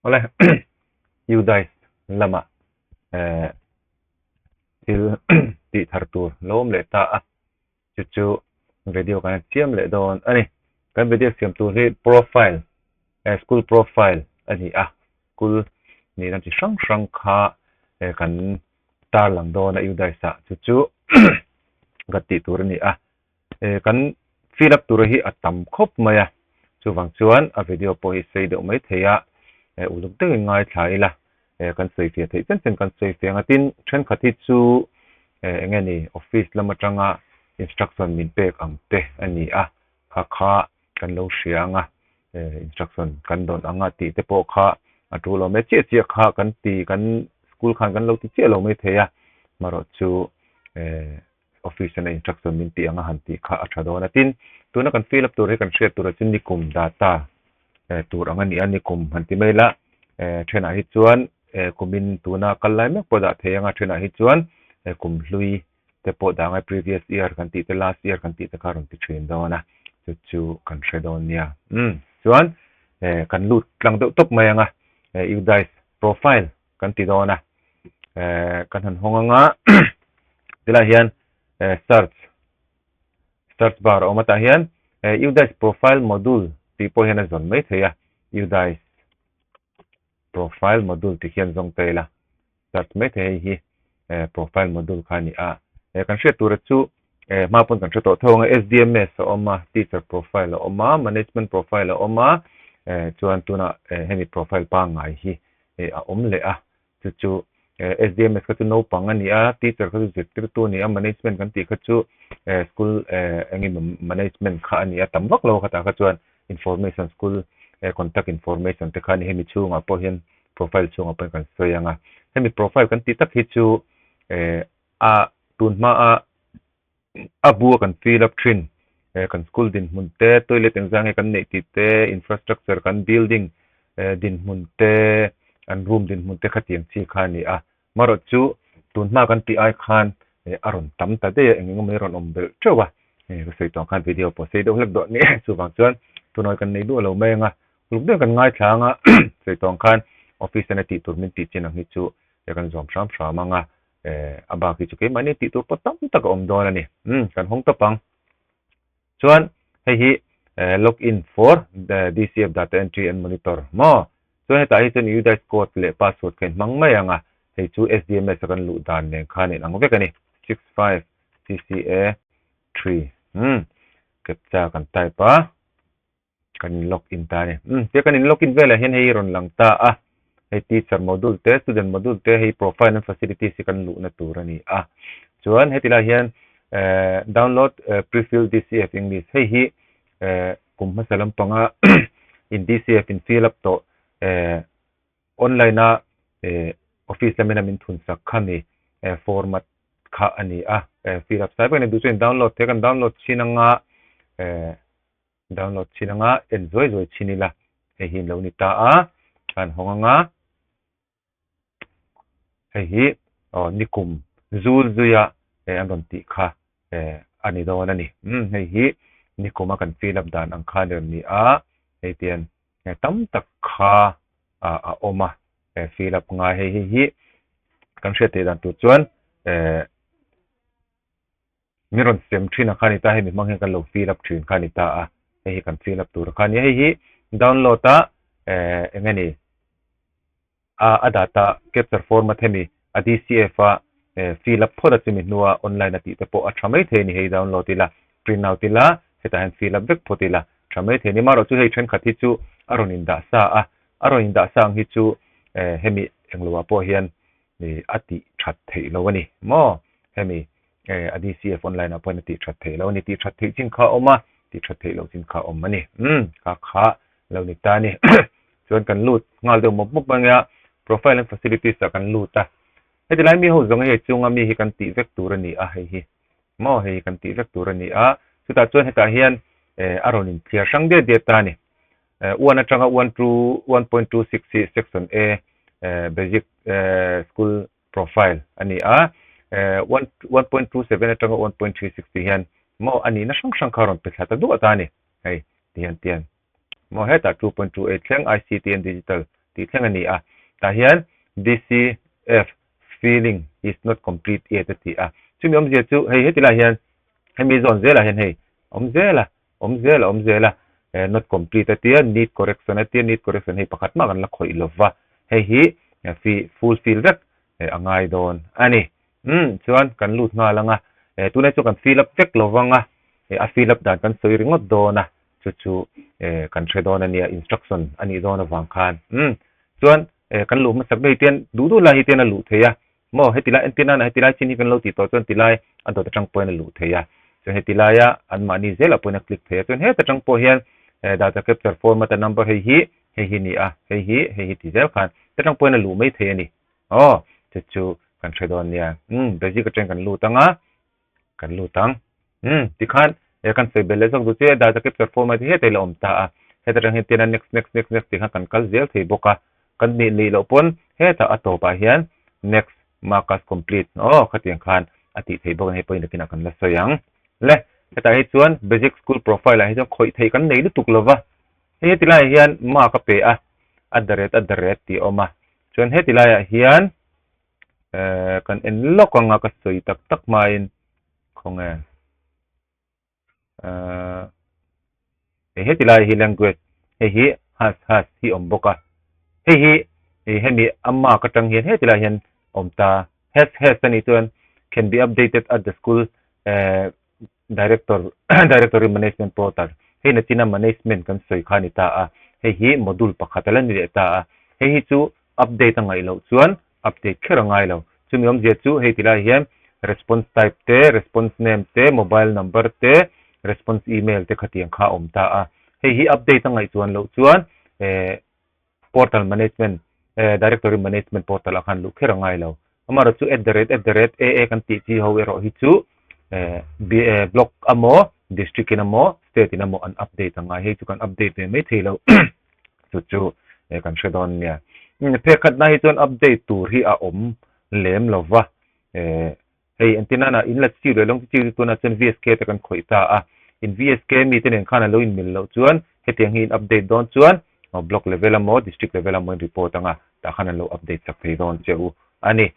Awle UDISE lamah eh thil tih thar tur lo awm leh ta a, chu chu video kan han siam leh dawn a ni. Kan video siam tur hi profile eh school profile a ni a, school nihna chi hrang hrang kha eh kan tarlang dawn a UDISE ah chu chu ka tih tur a ni a. Eh kan fill up tur hi a tam khawp mai a, chuvang chuan a video pawh hi sei deuh mai thei a, eh uluk deuhin ngaithla ila eh kan sawi fiah theih chen chen kan sawi fiah ang a, tin thenkhat hi chu eh eng nge ni office lam atanga instruction min pek ang te a ni a, kha kha kan lo hria ang a, eh instruction kan dawn ang a tih te pawh kha a tul awm e chiah chiah kha kan ti kan school khan kan lo ti chiah lo mai thei a, marawh chu eh. Office in a instruction min tih anga han tih kha a tha dawn a. Tin, tuna kan fill up tur hi kan hriat tur ah chuan nikum data eh tur ang a ni a, nikum han ti mai la eh thenah hi chuan eh kumin tuna kal lai mek pawh dah thei anga thenah hi chuan eh kum hlui te pawh dah angai previous year kan tih te last year kan tih te kha a rawn ti thin dawn a, chu chu kan hre dawn nia. Umm chuan eh kan lut tlang deuh tawp mai anga eh UDISE profile kan ti dawn a eh kan han hawng anga tilai hian eh search search bar a awm a tah hian eh UDISE profile module tih pawh hian a zawn mai thei a UDISE profile module tih hian zawng ta ila search mai thei hei hi eh profile module kha a ni a eh kan hriat tura chu eh hma pawn kan hre tawh tho ang a S_D_M_S a awm a teacher profile a awm a management profile a awm a eh chuan tunah eh hemi profile pangngai hi eh a awm leh a, chu chu eh SDMS kha chu naupang a ni a, teacher kha chu zirtirtu a ni a, management kan tih kha chu eh school eh eng emaw management kha a ni a, tam vak lo khatah kha chuan information school eh contact information te kha a ni, hemi chhungah pawh hian profile chhungah pawh hian kan sawi ang a, hemi profile kan tih tak hi chu eh a tun hmaa a bu a kan fill up thin eh kan school dinhmun te toilet engzah nge kan neih tih te infrastructure kan building eh dinhmun te an room dinhmun te khatiang chi kha a ni a marawh chu tun hma kan tih ai khan eh a rawn tam ta daih a eng eng emaw hi a rawn awm belh teuh a hei ka sawi tawh ang khan video pawh sei deuh hlek dawh a ni chuvang chuan tunah kan nei duah lo mai ang a uluk deuhin kan ngaithla ang a sawi tawh ang khan office in a tih tur min tih chin ang hi chu kan zawm hram hram ang a. Eh, a bak hi chu keimahni tih tur pawh tam tak a awm dawn a ni. Umm, kan hawng tawp ang. Chuan hei hi eh log in for the DCF data entry and monitor maw? Chuan hetah hi chuan UDISE code leh password kha in hmang mai ang a, hei chu SDMS a kan luh dan nen khan in ang vek a ni. 65 CCA 3 umm, captcha kan type a. kan in log in ta a ni. Umm tia kan in log in velah hian hei rawn lang ta a, hei teacher module te student module te hei profile and facilities hi kan luhna tur a ni a. Chuan heti lai hian eh download prefill DCF English hei hi eh kum hmasa lampanga in DCF in fill up tawh eh online a eh office lamina min thun sak kha mi eh format kha a ni a, eh fill up sai vek a ni. Duh chuan in download thei a, kan download chin anga eh Download chhin anga en zuai zuai chhin ila hei hi lo ni ta a an hawng anga hei hi aw nikum zul zuia eh an rawn tih kha eh a ni dawn a ni umm hei hi nikum a kan fill up dan ang khan rawn ni a hei tian tam tak kha ah a awm a eh fill up ngai hei hei hi kan hriat theih dan tur chuan eh. Min rawn sem thin a kha ni ta, hemi hmang hian kan lo fill up thin kha ni ta a, hei hi kan fill up tur kha a ni. Hei hi download a eh eng nge ni a a data capture format hemi a DCF a eh fill up phawt a chumi hnua online a tih te pawh a tha mai thei a ni. Hei download ila print out ila hetah hian fill up vek phawt ila tha mai thei a ni. Amaherawh chu hei thenkhat hi chu a rawn indah sa a, a rawn indah sa ang hi chu eh hemi englo ah pawh hian eh a tih that theih lo a ni maw hemi Eh, a DCF online ah pawhin a tih that theih lo a ni. Tih that theih chin kha a awm a, tih that theih loh chin kha a awm a ni. Umm, kha kha lo ni ta a ni. Chuan kan lut nghal deuh mawp mawp anga profile and facilities ah kan lut a. Heti lai mi ho zawng hi hei chunga mi hi kan tih vek tur a ni a, hei hi maw hei hi kan tih vek tur a ni a. Chutah chuan hetah hian eh a rawn inthliar hrang diat diat ta a ni. Eh, one atanga one two, 1.26 hi section A eh basic eh school profile a ni a, eh one 1.27 atanga 1.36 tih hian maw a nihna hrang hrang kha a rawn pe thla ta duah ta a ni, hei ti hian tian maw hetah 2.28 thleng ICT and digital. tih thleng a ni a. Tah hian DCF filling is not complete yet a ti a. Chumi awmzia chu hei heti lai hian hemi zawn zelah hian hei awm zel a, awm zel a, awm zel a, not complete a tia, need correction a tia, need correction hei pakhat mah kan la khawih lo va, hei hi full fill vek a ngai dawn a ni. Umm chuan kan lut nghal ang a, tunah chuan kan fill up vek lo vang a, a fill up dan kan sawi ringawt dawn a, chu chu kan hre dawn a nia instruction a nih dawn avang khan. Umm chuan kan luh hmasak ber hi tian duh duh lai hi tian a luh theih a, maw heti lai entir nana heti lai chin hi kan lo tih tawh chuan ti lai a dawt atang pawhin a luh theih a, chuan heti laia anmahni zelah pawhin a click theih a, chuan heta tang pawh hian data capture format a number hei hi hei hi ni a, hei hi hei hi ti zel khan heta tang pawhin a luh mai theih a ni. Aw chu chu kan hre dawn nia, umm basic atang kan lut ang a, kan lut ang. Umm tikhan e kan sawi belh leh zawk duh che data capture format hi hetah ila awm ta a, heta tang hian tian a next next next next tih khan kan kal zel thei bawk a, kan nih nih loh pawn hetah a tawpah hian next mark as complete aw khatiang khan a tih theih bawk a ni hei pawhin nakinah kan la sawi ang. Le hetah hi chuan basic school profile ah hi chuan khawih theih kan nei lutuk lova, hei heti laiah hian mark a pe a, a the rate a the rate tih a awm a, chuan heti laiah hian eh kan en lawk anga ka sawi tak tak hmain khawnge eh heti lai hi language hei hi has has hi awm bawk a hei hi hemi a mark atang hian heti lai hian awm ta has has a nih chuan can be updated at the school eh director directory management portal hei nachina management kan sawi kha a ni ta a hei hi module pakhat a la ni leh ta a hei hi chu update a ngaih loh chuan update kher a ngai lo chumi awmzia chu hei ti lai hian response type te response name te mobile number te response email te khatiang kha a awm ta a hei hi update a ngaih chuan loh chuan eh portal management eh directory management portal ah khan luh kher a ngai lo amaherawh chu at the rate at the rate aa kan tih chi ho erawh hi chu eh block emaw district in emaw state in emaw an update a ngai hei chu kan update ve mai thei lo chu chu eh kan hre dawn nia phek khatna hi chuan update tur hi a awm lem lova eh Hei entir nana in la chiu leh lawng chiu chu tunah chuan VSK te kan khawih ta a, in VSK mite nen khan a lo inmil loh chuan hetiang hi in update dawn chuan block level emaw district level emaw in report anga tah khan an lo update chak thei dawn che u a ni.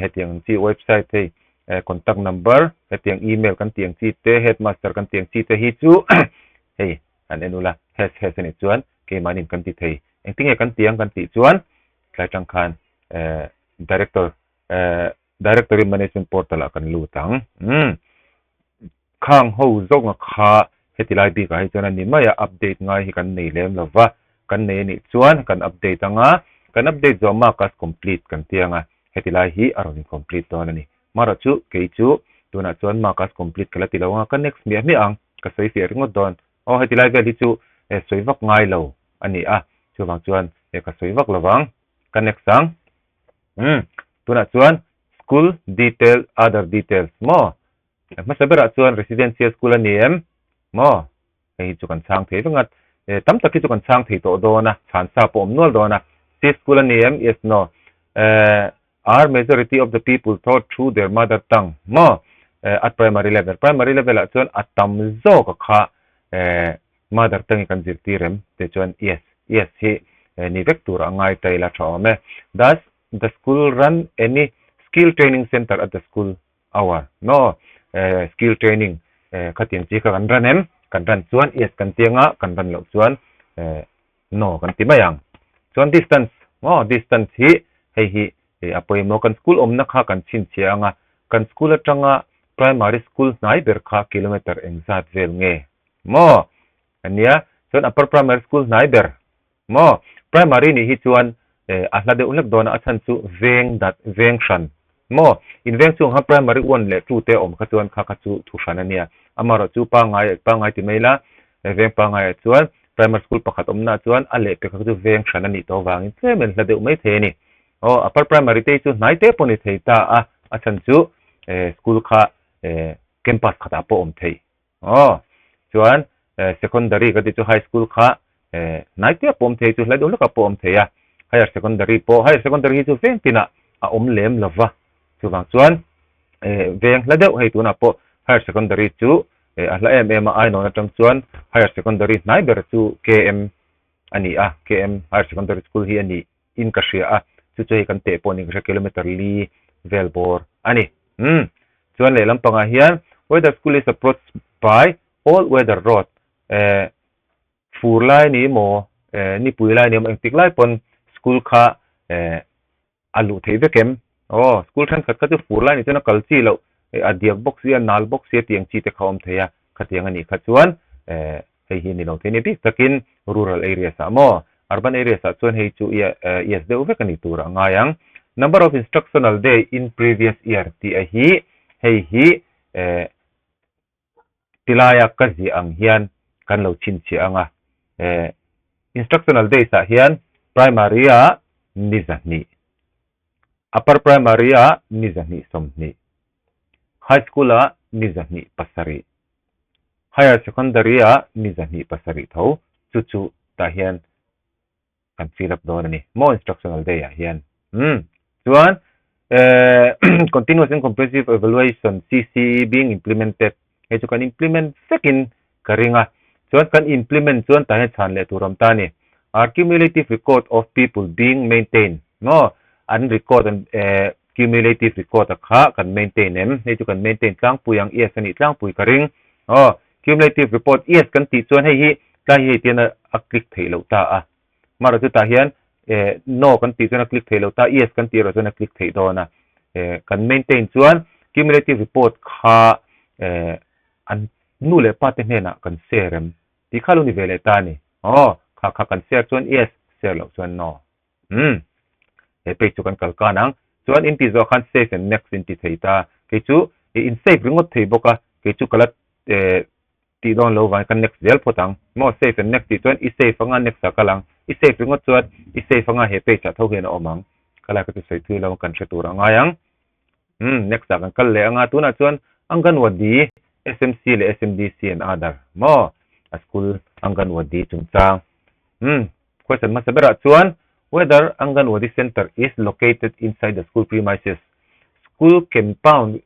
Hetiang ang chi website hei contact number hetiang email kan tih ang chi te headmaster kan tih ang chi te hi chu hei han en ula hash hash a nih chuan keimahni kan ti thei. Engtinge kan tih ang kan tih chuan tlai tang khan director Directory Management Portal ah kan lut ang. Umm. Khang ho zawnga kha heti lai bikah hi chuan a ni mai a, update ngai hi kan nei lem lo va, kan nei a nih chuan kan update ang a, kan update zawh mark as complete kan ti ang a, heti lai hi a rawn in complete dawn a ni. Marawh chu kei chu tunah chuan mark as complete ka la ti lo ang a, ka next miah miah ang, ka sawi fiah ringawt dawn. Aw heti lai vel hi chu sawi vak ngai lo a ni a, chuvang chuan ka sawi vak lo vang, ka next ang. Umm tunah chuan school detail other details maw hmasa berah chuan residential school a ni em maw hei hi chu kan chhang thei vek a eh tam tak hi chu kan chhang thei tawh dawn a chhan sa pawh awm nual dawn a state school a ni em yes no eh are majority of the people taught through their mother tongue maw eh at primary level primary level ah chuan a tam zawk a kha eh Mother tongue hi kan zirtir em? Tih chuan yes, yes hi ni vek tur a ngai ta ila tha awm e. Does the school run any skill training center at the school hour? No, skill training khatiang chi kha kan run em? Kan run chuan yes kan ti anga, kan run loh chuan no kan ti mai ang. Chuan distance, maw distance hi hei hi a pawimawh kan school awmna kha kan chhinchhiah anga, kan school atanga primary school hnai ber kha kilometer engzat vel nge? Maw? A nia, chuan upper primary school hnai ber. Maw? Primary nih hi chuan eh a hla deuh hlek dawn a, a chhan chu veng dat, veng hran. Maw? In veng chungah khan primary one leh two te awm kha chuan kha kha chu thu hran a nia. Amaherawh chu pangngai, pangngai ti mai ila, veng pangngaiah chuan primary school pakhat awmnaah chuan a lehpek kha chu veng hran a nih tawh avangin tlem in hla deuh mai thei a ni. Aw, upper primary te hi chu hnai te pawh ni thei ta a, a chhan chu eh school kha eh campus khatah pawh awm thei. Aw, chuan secondary ka tih chu high school kha hnai te a pawm thei chu hlai deuh hlek a pawm thei a, higher secondary pawh higher secondary hi chu veng tinah a awm lem lo va, chuvang chuan veng hla deuh hei tunah pawh higher secondary chu a hla em em a, Ainawn atang chuan higher secondary hnai ber chu KM a ni a, KM higher secondary school hi a ni. in ka hria a, chu chu hei kan teh pawh niin ka hria kilometer li vel bawr a ni. Umm chuan lehlam pangah hian whether school is approached by all weather road eh fur lai ni maw eh nipui lai ni maw engtik lai pawn school kha eh a luh theih vek em? Aw, school thenkhat kha chu fur lai ni chuan a kal chi loh, a diak bawk si a, nal bawk si a tih ang chi te kha a awm thei a, khatiang a nih kha chuan eh hei hi a ni lo thei a ni bik takin rural areas ah maw urban areas ah chuan hei chu yes deuh vek a ni tur a ngai ang. Number of instructional day in previous year tih a hi hei hi eh Tilaia ka ziah ang hian kan lo chhinchhiah ang a, eh, Instructional Days ah hian Primary ah ni 200, Upper Primary ah ni 220, High School ah ni 207, Higher Secondary ah ni 207 tho, chu chu tah hian kan fill up dawn a ni maw instructional day ah hian umm chuan eh continuous and comprehensive evaluation CCE being implemented hei chu kan implement vekin ka ring a chuan kan implement chuan tah hian chhan leh tur awm ta a ni are cumulative record of people being maintained maw an record an eh cumulative record a kha kan maintain em hei chu kan maintain tlangpui ang yes a nih tlangpui ka ring aw Cumulative report yes kan tih chuan hei hi tlai hi hei tian a click theih loh ta a. Amaherawh chu tah hian eh no kan tih chuan a click theih loh ta, yes kan tih erawh chuan a click theih dawn a. Eh kan maintain chuan cumulative report kha eh an nu leh pa te hnenah kan share em tih kha lo ni ve leh ta a ni. Aw kha kha kan share chuan yes, share loh chuan no. Umm he page chu kan kal kan ang. Chuan in tih zawh khan save and next in ti thei ta. Kei chu in save ringawt thei bawk a, kei chu ka la eh tih dawn lo vangin ka next zel phawt ang. Maw save and next tih chuan i save anga next ah kal ang. I save ringawt chuan i save anga he page ah tho hian a awm ang. Khalai ka chu sawi thui lo kan hre tur a ngai ang. Umm next ah kan kal leh anga tunah chuan Anganwadi, SMC leh SMDC and other maw a school Anganwadi chungchang. Umm Question hmasa berah chuan Whether Anganwadi Centre is located inside the school premises School compound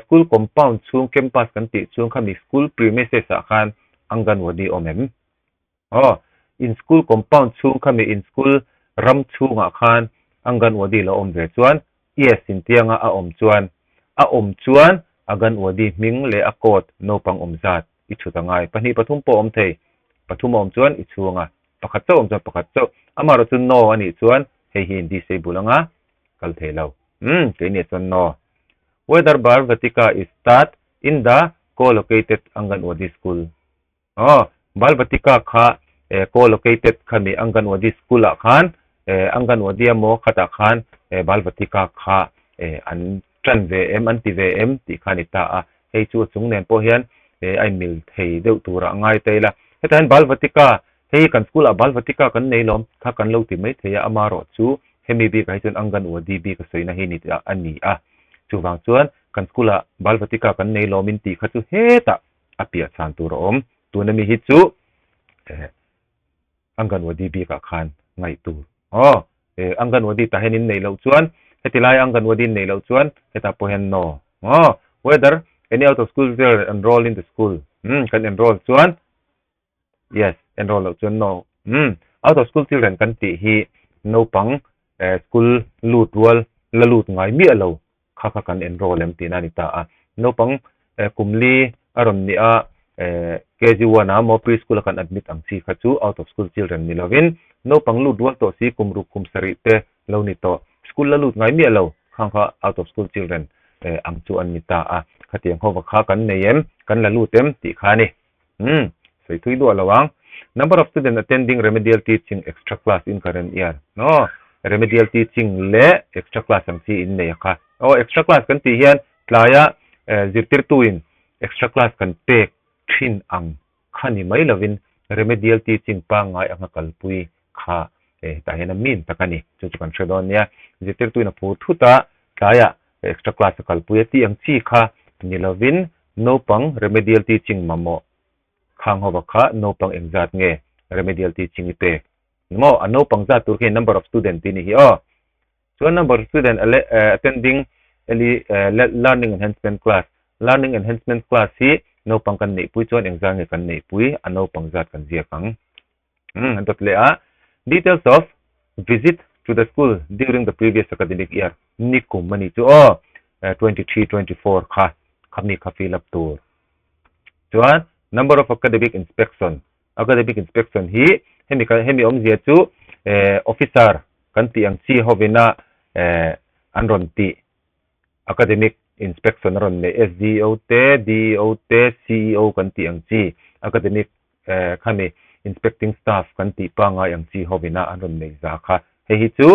School compound chhung campus kan tih chhung khami school premises ah khan Anganwadi awm em? Aw, in school compound chhung khami in school ram chhungah khan Anganwadi lo awm ve chuan yes intianga a awm chuan a awm chuan Anganwadi hming leh a code naupang awm zat i chhut a ngai. Pahnih pathum pawh a awm thei. Pathum a awm chuan i chhung a, pakhat chauh a awm chuan pakhat chauh. Amaherawh chu no a nih chuan hei hi in disable anga kal thei lo. Umm, keini ah chuan no. Whether Bal Vatika is taught in the co-located Anganwadi school. Aw, Bal Vatika kha eh co-located khami Anganwadi school ah khan eh Anganwadi emaw khatah khan eh Bal Vatika kha eh an tan ve em an ti ve em tih kha a ni ta a. Hei chu a chung nen pawh hian eh a inmil thei deuh turah a ngai ta ila. Hetah hian Bal Vatika, hei kan school ah Bal Vatika kan nei lawm kha kan lo ti mai thei a, amaherawh chu hemi bikah hi chuan Anganwadi bik a sawina hi ni a ni a. Chuvang chuan kan school ah Bal Vatika kan nei lawm in tih kha chu hetah a piah chhan tur a awm. Tuna mi hi chu eh Anganwadi bikah khan ngaih tur. Aw, eh Anganwadi tah hian in neih loh chuan heti lai Anganwadi in neih loh chuan hetah pawh hian no. Aw, whether any out of school children enroll in the school. Umm, kan enroll chuan yes, enroll loh chuan no. Umm, out of school children kan tih hi naupang eh school lut rual la lut ngai miah lo kha kha kan enroll em tihna a ni ta a. Naupang eh kum li a rawn nih a eh KG one a maw pre-school a kan admit ang chi kha chu out of school children ni lovin naupang lut rual tawh si kum ruk kum sarih te lo ni tawh school la lut ngai miah lo khang kha out of school children eh ang chu an ni ta a. Khatiang ho va kha kan nei em kan la lut em tih kha a ni. Umm sawi thui duah lo ang. Number of student attending remedial teaching extra class in current year. Aw remedial teaching leh extra class ang chi in nei a kha. Aw extra class kan tih hian tlaia zirtirtuin extra class kan pek thin ang kha ni mai lovin remedial teaching pangngai anga kalpui kha hetah hian a min tak a ni. Chu chu kan hre dawn nia. Zirtirtuin a phur thut a, tlaiah extra class a kalpui a tih ang chi kha ni lovin naupang remedial teaching mamawh khang hova kha naupang engzat nge remedial teaching i pek maw? A naupang zat tur khi number of student tih a ni hi aw. Chuan number of student attending learning enhancement class, learning enhancement class hi naupang kan neihpui chuan engzat nge kan neihpui a naupang zat kan ziak ang. Umm a dawt leh a details of. visit to the school during the previous academic year nikum a nih chu aw 23 24 kha khami kha fill up tur. Chuan number of academic inspection academic inspection hi hemi kan hemi awmzia chu eh officer kan tih ang chi hovina eh an rawn tih academic inspection a rawn neih SDO te DEO te CEO kan tih ang chi academic eh khami inspecting staff kan tih pangngai ang chi hovina an rawn neih za kha hei hi chu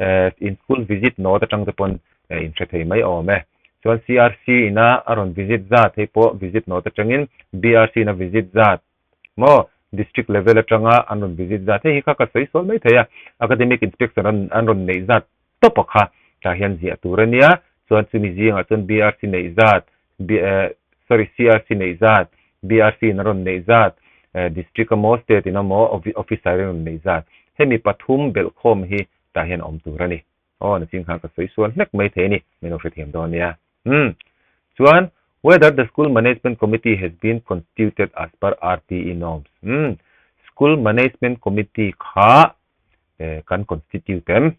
eh in school visit note atang te pawn eh in hre thei mai awm e. Chuan CRC ina a rawn visit zat hei pawh visit note atangin BRC ina visit zat maw district level atanga an rawn visit zat hei hi kha ka sawi sual mai thei a academic inspection an an rawn neih zat tawp a kha tah hian ziah tur a nia chuan chumi zingah chuan BRC neih zat eh sorry CRC neih zat BRC in a rawn neih zat eh district emaw state in emaw officer in rawn neih zat hemi pathum belhkhawm hi tah hian a awm tur a ni. Aw na ching khan ka sawi sual hlek mai thei a ni, min lo hrethiam dawn nia. Umm. Chuan, whether the school management committee has been constituted as per RTE norms. Umm. School management committee kha eh kan constitute em?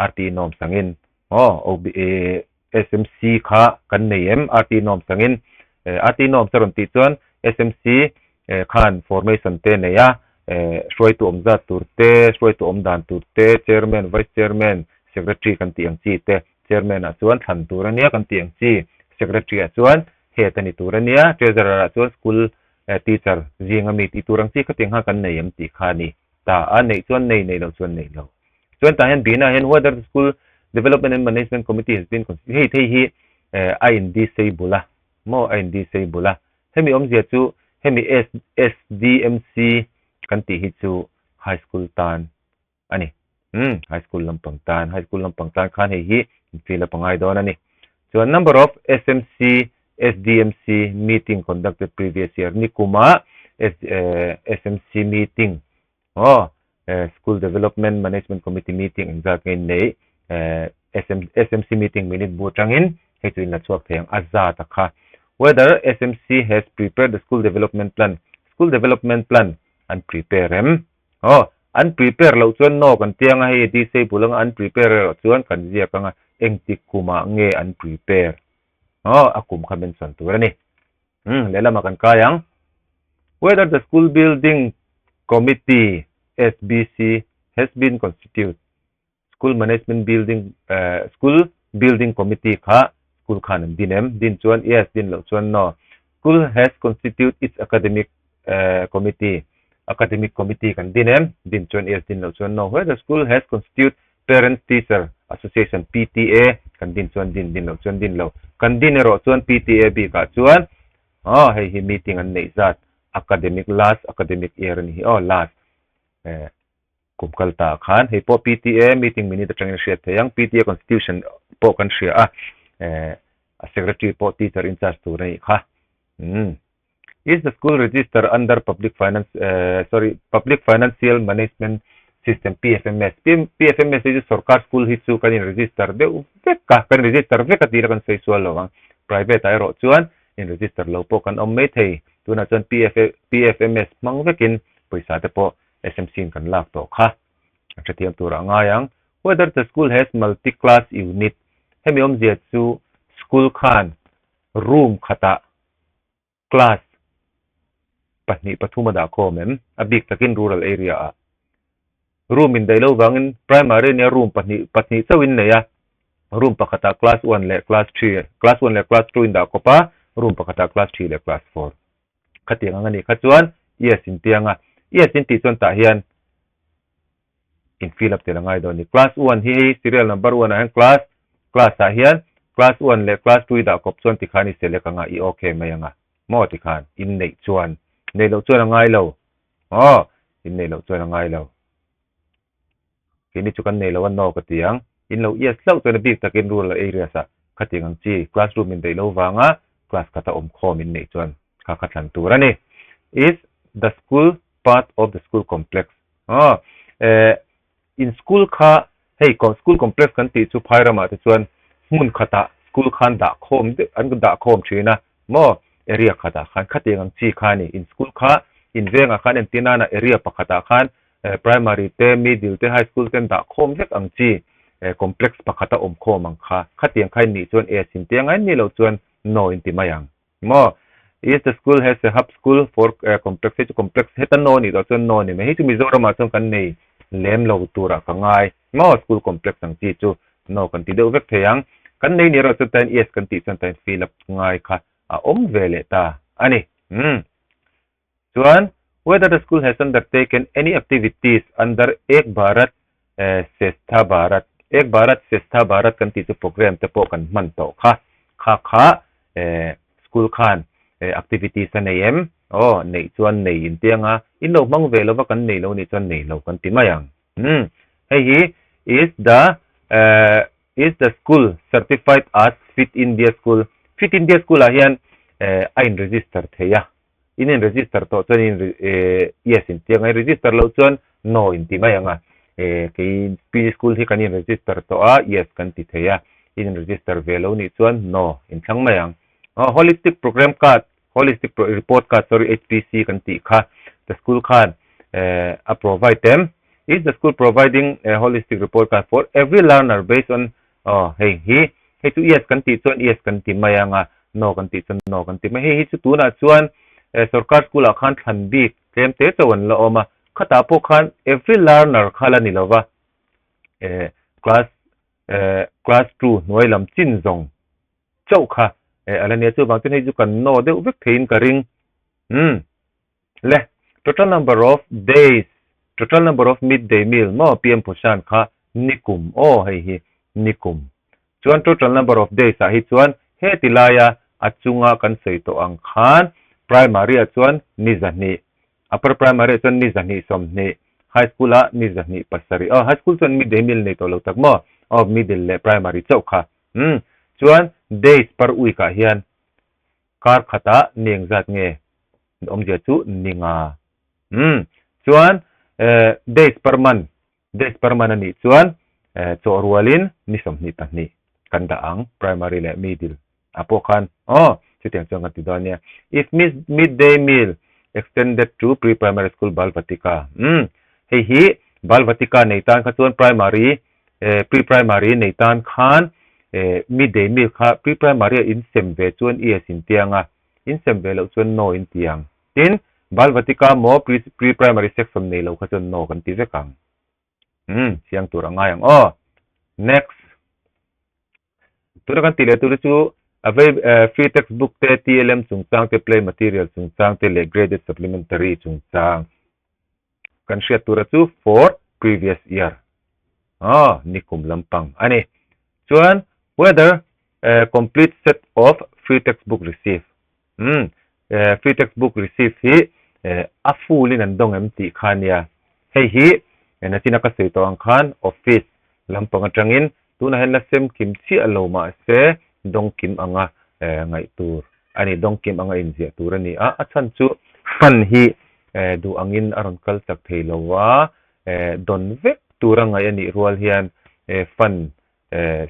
RTE norms angin. Aw, OB eh SMC kha kan nei em? RTE norms angin. Eh RTE norms a rawn tih chuan SMC eh khan formation te nei a, eh hruaitu awm zat tur te, hruaitu awm dan tur te, chairman, vice chairman, secretary kan tih ang chi te, chairman ah chuan thlan tur a nia kan tih ang chi, secretary ah chuan head a ni tur a nia, treasurer ah chuan school eh teacher zinga mi tih tur ang chi khatiang khan kan nei em tih kha a ni ta a, neih chuan nei, neih loh chuan neih lo. Chuan tah hian bihna ah hian whether the school development and management committee has been constituted hei thei hi eh a in disable a maw a in disable a. Hemi awmzia chu hemi SDMC kan tih hi chu high school tan a ni. Umm high school lampang tan, high school lampang tan khan hei hi infill a pangai dawn a ni. Chuan number of SMC, SDMC meeting conducted previous year nikuma SMC meeting aw School Development Management Committee meeting engzat nge in neih SMC meeting minute bu atangin hei chu in la chhuak thei ang a zat a kha. Whether SMC has prepared the school development plan School development plan an prepare em? Aw an prepare loh chuan no kan ti anga hei disable anga an prepare erawh chuan kan ziak anga engtik kumah nge an prepare? Aw a kum kha mention tur a ni. Umm lehlamah kan kai ang. Whether the school building committee, SBC, has been constitute School management building eh school building committee kha school khan an din em? Din chuan yes, din loh chuan no. School has constitute its academic eh committee academic committee kan din em? Din chuan yes, din loh chuan no. Whether school has constitute Parents Teacher Association, PTA, kan din chuan din, din loh chuan din lo. Kan din erawh chuan PTA bikah chuan aw hei hi meeting an neih zat academic last academic year a ni hi aw last eh kum kal ta khan hei pawh PTA meeting minute atangin a hriat theih ang PTA constitution pawh kan hria a eh a secretary pawh teacher in charge tur a nih kha umm. Is the school register under public finance eh sorry public financial management system PFMS PFMS hi chu sorkar school hi chu kan in register deuh vek a kan register vek a tih la kan sawi sual lo ang private ah erawh chuan in register lo pawh kan awm mai thei tunah chuan PFMS hmang vekin pawisa te pawh SMC in kan lak tawh kha a hrethiam turah a ngai ang whether the school has multi class unit hemi awmzia chu school khan room khatah Class pahnih pathum a dah khawm em? A bik takin rural area ah. Room in daih lo vangin primary nia room pahnih pahnih chauh in nei a, room pakhatah class one leh class three, class one leh class two in dah kawp a, room pakhatah class three leh class four. Khatiang ang a nih kha chuan yes in piang a, yes in tih chuan tah hian in fill up tel a ngai dawn a ni. Class one hi hei serial number one ah hian class class ah hian class one leh class two i dah kawp chuan tikhan i select anga i okay mai anga maw tikhan in neih chuan neih loh chuan a ngai lo aw in neih loh chuan a ngai lo keini chu kan nei lo a no ka ti ang in lo yes hlauh chuan a bik takin rural areas ah khatiang ang chi classroom in daih lo vanga class khata awm khawm in neih chuan kha kha thlan tur a ni is the school part of the school complex Aw, eh, in school kha hei school complex kan tih chu phai ramah te chuan hmun khatah school khan dah khawm deuh an dah khawm thin a maw area khatah khan khatiang ang chi kha a ni. In school kha in vengah khan entir nana area pakhatah khan. primary te, middle te, high school ten dah khawm vek ang chi complex pakhata awm khawm ang kha. Khatiang kha in nih chuan yes in ti anga in nih loh chuan no in ti mai ang. Maw? Is the school has a hub school for complex hei chu complex heta no nih tawh chuan no a ni mai. Hei chu Mizoramah chuan kan nei lem lo turah ka ngai. Maw? School complex ang chi chu no kan ti deuh vek thei ang. Kan nei ni erawh chuan tain yes kan tih chuan tain fill up ngai kha a awm ve leh ta a ni. Umm. Chuan whether the school has undertaken any activities under Ek Bharat Sestha Bharat, Ek Bharat Sestha Bharat kan tih chu program te pawh kan hman tawh kha, kha kha school khan activities a nei em? Aw, neih chuan nei in ti anga, in lo hmang ve lova kan nei lo nih chuan nei lo kan ti mai ang. Umm, hei hi is the is the school certified as Fit India School, Fit India School ah hian a in register thei a. In in register tawh chuan in yes in ti anga, in register loh chuan no in ti mai ang a. Kei P school hi kan in register tawh a, yes kan ti thei a. In in register ve lo nih chuan no in thlang mai ang. Holistic program card, holistic report card sorry HPC kan tih kha the school khan a provide em? Is the school providing a holistic report card for every learner based on Aw, hei hi, hei chu yes kan tih chuan yes kan ti mai ang a, no kan tih chuan no kan ti mai. Hei hi chu tunah chuan sorkar school ah khan thlan bik tlem te chauh an la awm a, khatah pawh khan every learner kha la ni lo va, class class two hnuai lam chin zawng chauh kha a la nia. Chuvang chuan hei chu kan no deuh vek theiin ka ring. Umm. Le, total number of days, total number of midday meal maw PM Poshan kha nikum aw hei hi nikum. Chuan total number of days ah hi chuan heti laia a chunga kan sawi tawh ang khan primary ah chuan ni zahnih, upper primary ah chuan ni zahnih 20, high school ah ni zahnih pasarih aw high school chuan midday meal nei tawh lo tak maw aw middle leh primary chauh kha umm chuan days per week ah hian Kar khatah ni engzat nge awmzia chu ni nga. Umm. Chuan eh days per month, days per month a nih chuan eh chawh rualin ni 22 kan dah ang primary leh middle ah pawh khan aw chutiang chuan kan ti dawn ania. If midday meal extended to pre-primary school Balvatika. Umm. Hei hi Balvatika nei tan kha chuan primary eh pre-primary nei tan khan eh midday meal kha pre-primary a in sem ve chuan yes in ti ang a, in sem ve loh chuan no in ti ang. Tin, Balvatika maw pre pre-primary section nei lo kha chuan no kan ti vek ang. Umm, chiang tur a ngai ang aw. Next. Tuna kan tih leh tur hi chu a vei free textbook te, TLM chungchang te, play material chungchang te leh graded supplementary chungchang kan hriat tura chu for previous year aw nikum lampang a ni. Chuan whether complete set of free textbook receive umm free textbook receive hi a full in an dawng em tih kha ania. Hei hi nachina ka sawi tawh ang khan office lampang atangin tunah hian la sem kim chiah lo mahse dawng kim anga ngaih tur a ni, dawng kim anga inziah tur a ni a. A chhan chu fund hi duh angin a rawn kal chak thei lo a, dawn vek tura ngaih a nih rual hian fund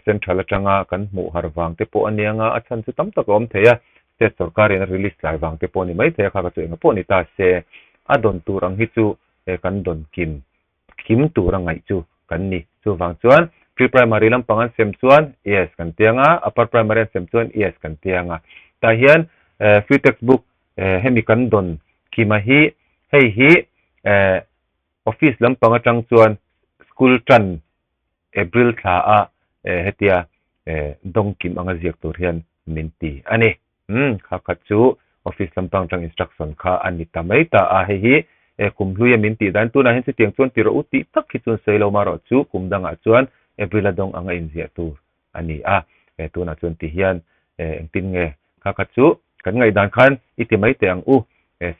Central atanga kan hmuh har vang te pawh a nia nga, a chhan chu tam tak a awm thei a, state sorkar in a release tlai vang te pawh a ni mai thei a, kha ka chu enga pawh ni ta se, a dawn tur ang hi chu kan dawn kim kim tur a ngaih chu kan ni. Chuvang chuan pre-primary lampang an sem chuan yes kan ti anga, upper primary an sem chuan yes kan ti anga. Tah hian free textbook hemi kan dawn kima hi hei hi office lampang atang chuan school tan April thla a hetia dawng kim anga ziak tur hian min ti a ni. Umm, kha khat chu office lampang atang instruction kha a ni ta mai ta a, hei hi kum hlui a min tih dan tunah hian chutiang chuan ti rawh u tih tak hi chuan sawi lo marawh chu kum dangah chuan April a dawng anga inziah tur a ni a, tunah chuan ti hian engtin nge kha khat chu kan ngaihdan khan i ti mai teh ang u,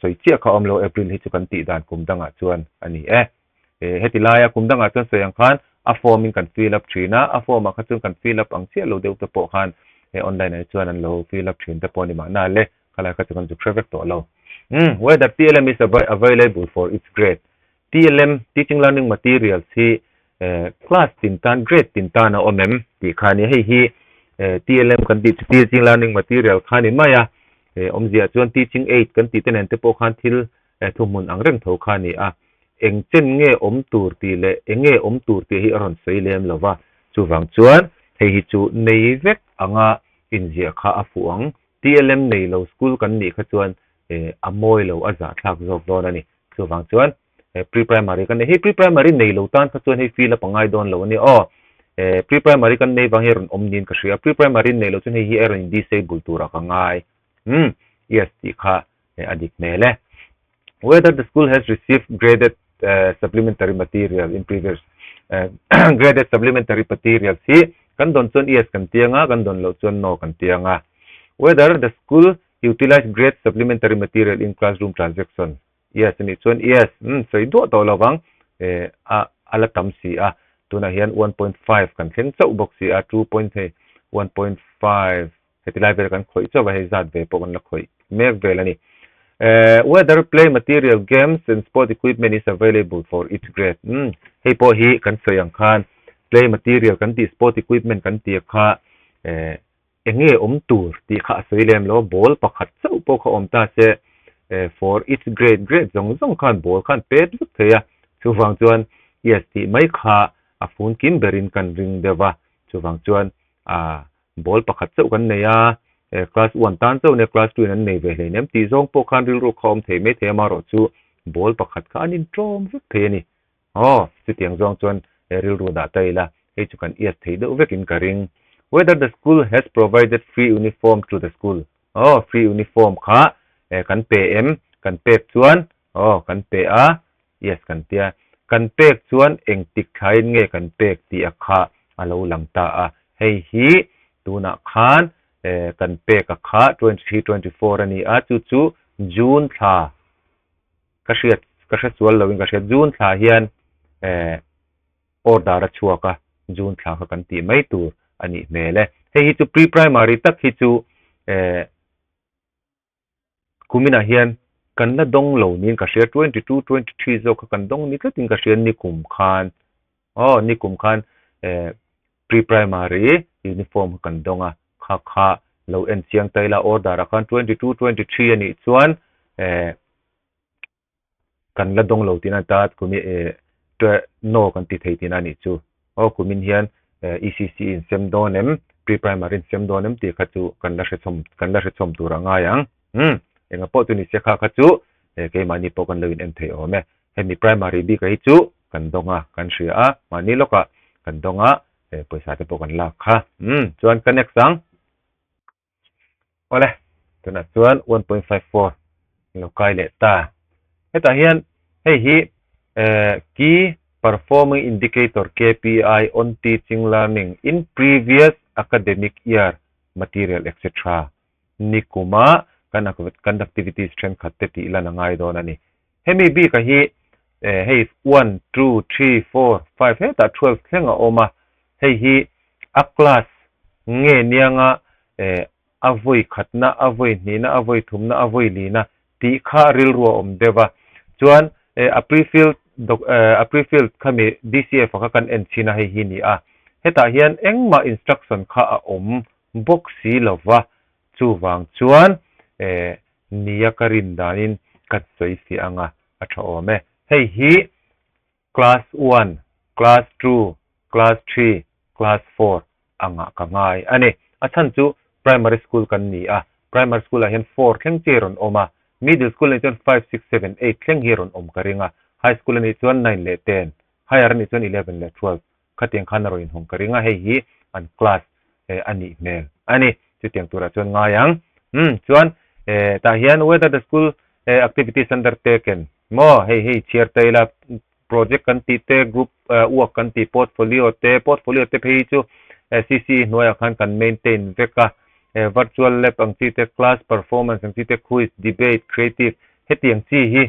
sawi chiah kha awm lo April hi chu kan tih dan kum dangah chuan a ni e. Heti laia kum dangah chuan sawi ang khan a form in kan fill up thin a, a form ah kha chuan kan fill up ang chiah lo deuh te pawh khan he online ah hi chuan an lo fill up thin te pawh a ni mahna le, khalai kha chu kan zuk hre vek tawh lo. Umm, whether TLM is available for its grade. TLM, Teaching Learning Materials, hi class tin tan, grade tin tan a awm em tih kha a ni. Hei hi TLM kan tih chu Teaching Learning Material kha a ni mai a, awmzia chuan Teaching Aid kan tih te nen te pawh khan thil thuhmun ang reng tho kha a ni a. eng chen nge awm tur tih leh eng nge awm tur tih hi a rawn sawi lem lo va, chuvang chuan hei hi chu nei vek anga inziah kha a fuh ang. TLM nei lo school kan nih kha chuan a mawi lo a zahthlak zawk dawn a ni. Chuvang chuan pre-primary kan nei. Hei pre-primary nei lo tan kha chuan hei fill up a ngai dawn lo a nia aw. Pre-primary kan nei vang hi a rawn awm niin ka hria. Pre-primary nei lo chuan hei hi a rawn in disable turah ka ngai. Umm yes tih kha a dik hmel e. Whether the school has received graded supplementary material in previous graded supplementary materials hi kan dawn chuan yes kan ti anga, kan dawn loh chuan no kan ti anga. Whether the school utilize grade supplementary material in classroom transaction yes a nih chuan yes umm sawi duah tawh lo vang a a la tam si a tunah hian 1.5 kan thleng chauh bawk si a 2 hei 1.5 Heti lai vel kan khawih chauh a, hei zat ve pawh kan la khawih mek vel a ni. Whether play material, games and sport equipment is available for each grade. Umm, hei pawh hi kan sawi ang khan play material kan tih sport equipment kan tih kha eh eng nge awm tur tih kha a sawi lem lo a, ball pakhat chauh pawh kha awm ta se eh for each grade, grade zawng zawng khan ball khan pet vek thei a, chuvang chuan yes tih mai kha a fun kim berin kan ring deuh a, chuvang chuan ah Ball pakhat chauh kan nei a, class one tan chauh nia class two in an nei ve hleinem tih zawng pawh khan rilru kha awm thei mai thei a, amaherawh chu ball pakhat kha an inṭawm vek thei a ni. Aw, chutiang zawng chuan rilru dah ta ila, hei chu kan ias thei deuh vekin ka ring. Whether the school has provided free uniform to the school. Aw, free uniform kha kan pe em? Kan pek chuan, aw, kan pe a, yes kan tia. Kan pek chuan engtik thlaiin nge kan pek tih a kha a lo lang ta a. Hei hi tunah khan kan pek a kha 23, 24 a ni a, chu chu June thla ka hriat ka hre sual loin ka hriat June thla hian order a chhuak a, June thla kha kan tih mai tur a nih hmel e. Hei hi chu pre-primary tak hi chu Kuminah hian kan la dawng lo niin ka hria, 22, 23 zawk kha kan dawng ni tlatin ka hria nikum khan, aw nikum khan eh pre-primary uniform kha kan dawng a, kha kha lo en chiang ta ila order ah khan 22, 23 a nih chuan eh kan la dawng lo tihna a ni ta, kumi eh no kan ti thei tihna a nih chu. Aw kumin hian ECC in sem dawn em, pre-primary in sem dawn em tih kha chu kan la hrechhawm kan la hrechhawm tur a ngai ang. Umm enga pawh chu ni se kha kha chu keimahni pawh kan lo in en thei awm e. Hemi primary bik ah hi chu kan dawng a, kan hria a, mahni lawkah kan dawng a, pawisa te pawh kan lak kha. Umm chuan ka next ang. Awle, tunah chuan 1.54 lo kai leh ta. Hetah hian hei hi eh Key Performing Indicator, KPI, on Teaching Learning in Previous Academic Year Material etc. Nikuma kan kan activities thenkhat te tih lan a ngai dawn a ni. Hemi bika hi eh hei one, two, three, four, five hetah 12 thleng a awm a, hei hi a class nge nianga eh a vawi khatna, a vawi hnihna, a vawi thumna, a vawi lina tih kha rilru a awm deuh a. Chuan eh a pre-filled doc eh a pre-filled khami DCF a kha kan en chhin a hei hi ni a. Hetah hian engmah instruction kha a awm bawk si lova, chuvang chuan eh nia ka rin danin ka sawi fiah ang a, a tha awm e. Hei hi class one, class two, class three, class four angah ka ngai a ni. A chhan chu primary school kan ni a, primary school ah hian four thleng chi rawn awm a, middle school anih chuan five, six, seven, eight thleng hi rawn awm ka ring a, high school anih chuan nine leh ten, higher anih chuan eleven leh twelve. Khatiang khan a rawn inhawng ka ring a, hei hi an class eh a nih hmel a ni. Chutiang turah chuan ngai ang. Umm chuan eh tah hian whether the school eh activities undertaken maw hei hei chhiar ta ila project kan tih te group eh work kan tih portfolio te portfolio te phei hi chu eh CCE hnuaiah khan kan maintain vek a eh virtual lab ang chi te class performance ang chi te quiz debate creative hetiang chi hi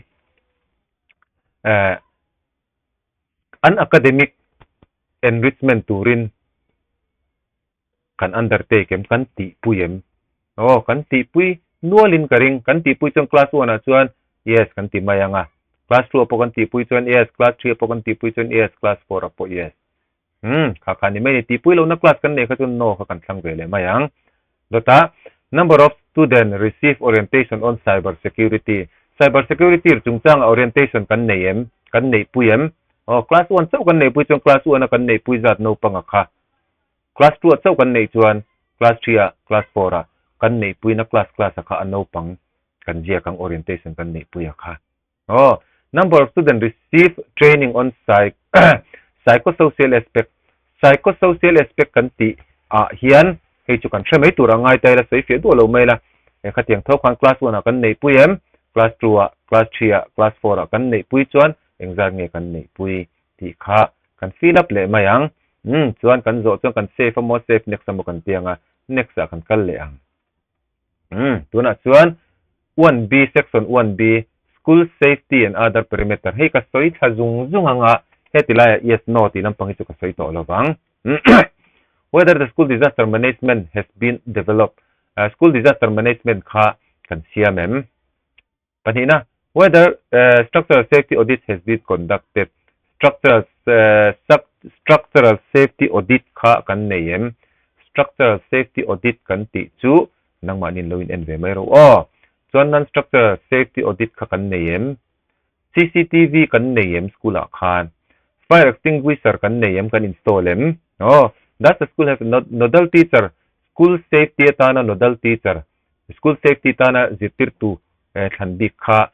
eh An academic enrichment turin kan undertake em, kan tihpui em? Aw, kan tihpui nualin ka ring. Kan tihpui chuan class one ah chuan yes kan ti mai ang a. Class two ah pawh kan tihpui chuan yes, class three ah pawh kan tihpui chuan yes, class four ah pawh yes. Umm, kha kha ni mai ni. Tihpui lohna class kan neih kha chuan no kha kan thlang ve leh mai ang. Dawtah, Number of student receive orientation on cyber security. Cyber security chungchanga orientation kan nei em? kan neihpui em? Aw, class one chauh kan neihpui chuan class one a kan neihpui zat naupanga kha. Class two ah chauh kan neih chuan class three ah, class four ah kan neihpuina class class ah kha a naupang kan ziak ang orientation kan neihpui a kha. Aw, number of student receive training on psy psychosocial aspect Psychosocial aspect kan tih ah hian hei chu kan hre mai tur a ngai ta ila sawi fiah duah lo mai la. He khatiang tho khan class one ah kan neihpui em? Class two ah, class three ah, class four ah kan neihpui chuan engzat nge kan neihpui tih kha kan fill up leh mai ang. Umm chuan kan zawh chuan kan save a maw save next a maw kan ti ang a, next ah kan kal leh ang. Umm tunah chuan one B section one B school safety and other perimeter hei ka sawi thla zung zung ang a heti laiah yes no tih lampang hi chu ka sawi tawh lo vang. Whether the school disaster management has been developed school disaster management kha kan siam em? Pahnihna, Whether structural safety audit has been conducted, structural structural safety audit kha kan nei em? Structural safety audit kan tih chu nangmahni lo in en ve mai rawh aw. Chuan non-structural safety audit kha kan nei em? CCTV kan nei em school ah khan? Fire extinguisher kan nei em, kan install em? Aw, does the school have a nodal teacher, school safety atana nodal teacher School safety tana zirtirtu thlan bik kha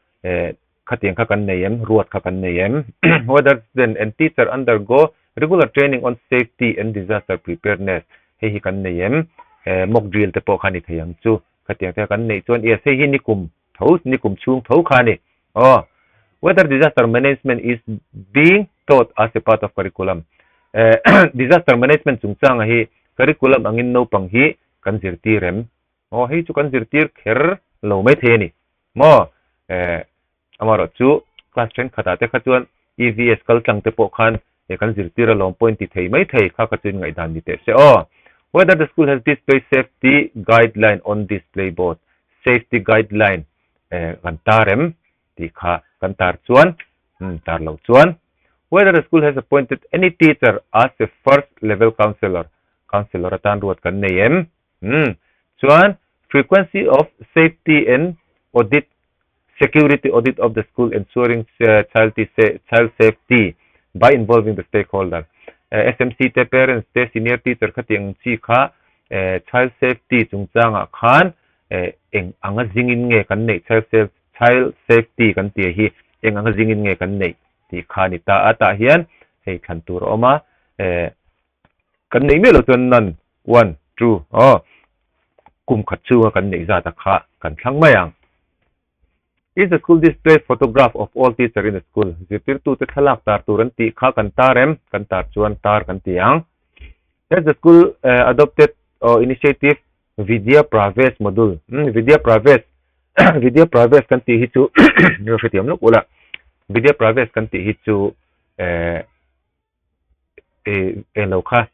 khatiang kha kan nei em, ruat kha kan nei em? Whether student and teacher undergo regular training on safety and disaster preparedness hei hi kan nei em? Mock drill te pawh kha ni thei ang chu. Khatiang te kan neih chuan yes hei hi nikum tho, nikum chhung tho kha a ni. Aw, whether disaster management is being taught as a part of curriculum disaster management chungchanga hi curriculum angin naupang hi kan zirtir em? Aw hei chu kan zirtir kher lo mai thei a ni maw? Eh amaherawh chu class thenkhatah te kha chuan EVS kal tlang te pawh khan eh kan zirtir alawm pawh in ti thei mai thei kha kha chu in ngaihdan ni teh se aw. Whether the school has display safety guideline on display board safety guideline eh kan tar em tih kha kan tar chuan umm tar loh chuan Whether the school has appointed any teacher as a first level counsellor counsellor atan ruat kan nei em? Umm. Chuan frequency of safety and audit security audit of the school ensuring child child safety by involving the stakeholder. SMC te parents te senior teacher khatiang chi kha child safety chungchangah khan eng anga zingin nge kan neih child child safety kan tih hi eng anga zingin nge kan neih tih kha ni ta a tah hian hei thlan tur a awm a Kan neih miah loh chuan none, one, two, aw, kum khat chhunga kan neih zat a kha kan thlang mai ang. Is the school display photograph of all teacher in the school? Zirtirtute thlalak tar tur an tih kha kan tar em? Kan tar chuan tar kan ti ang. Has the school adopted or initiative Vidya Pravesh module? Umm Vidya Pravesh Vidya Pravesh kan tih hi chu lo hrethiam lawk ula. Vidya Pravesh kan tih hi chu eh eh eng lo kha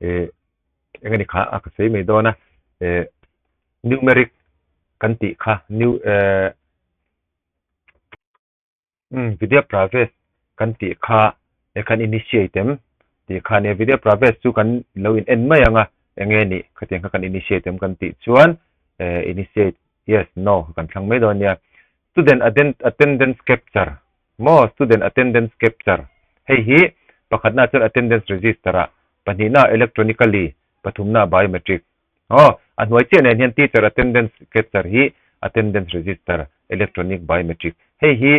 eh eng ani kha a ka sawi mai dawn a eh numeric kan tih kha new eh um Vidya Pravesh kan tih kha eh kan initiate em tih kha nia Vidya Pravesh chu kan lo in en mai ang a eng nge nih khatiang kha kan initiate em kan tih chuan eh initiate yes no kan thlang mai dawn nia student attendance capture Maw student attendance capture hei hi pakhatna chuan attendance register ah, pahnihna electronically, pathumna biometric. Aw, a hnuai chiah nen hian teacher attendance capture hi attendance register, electronic, biometric. Hei hi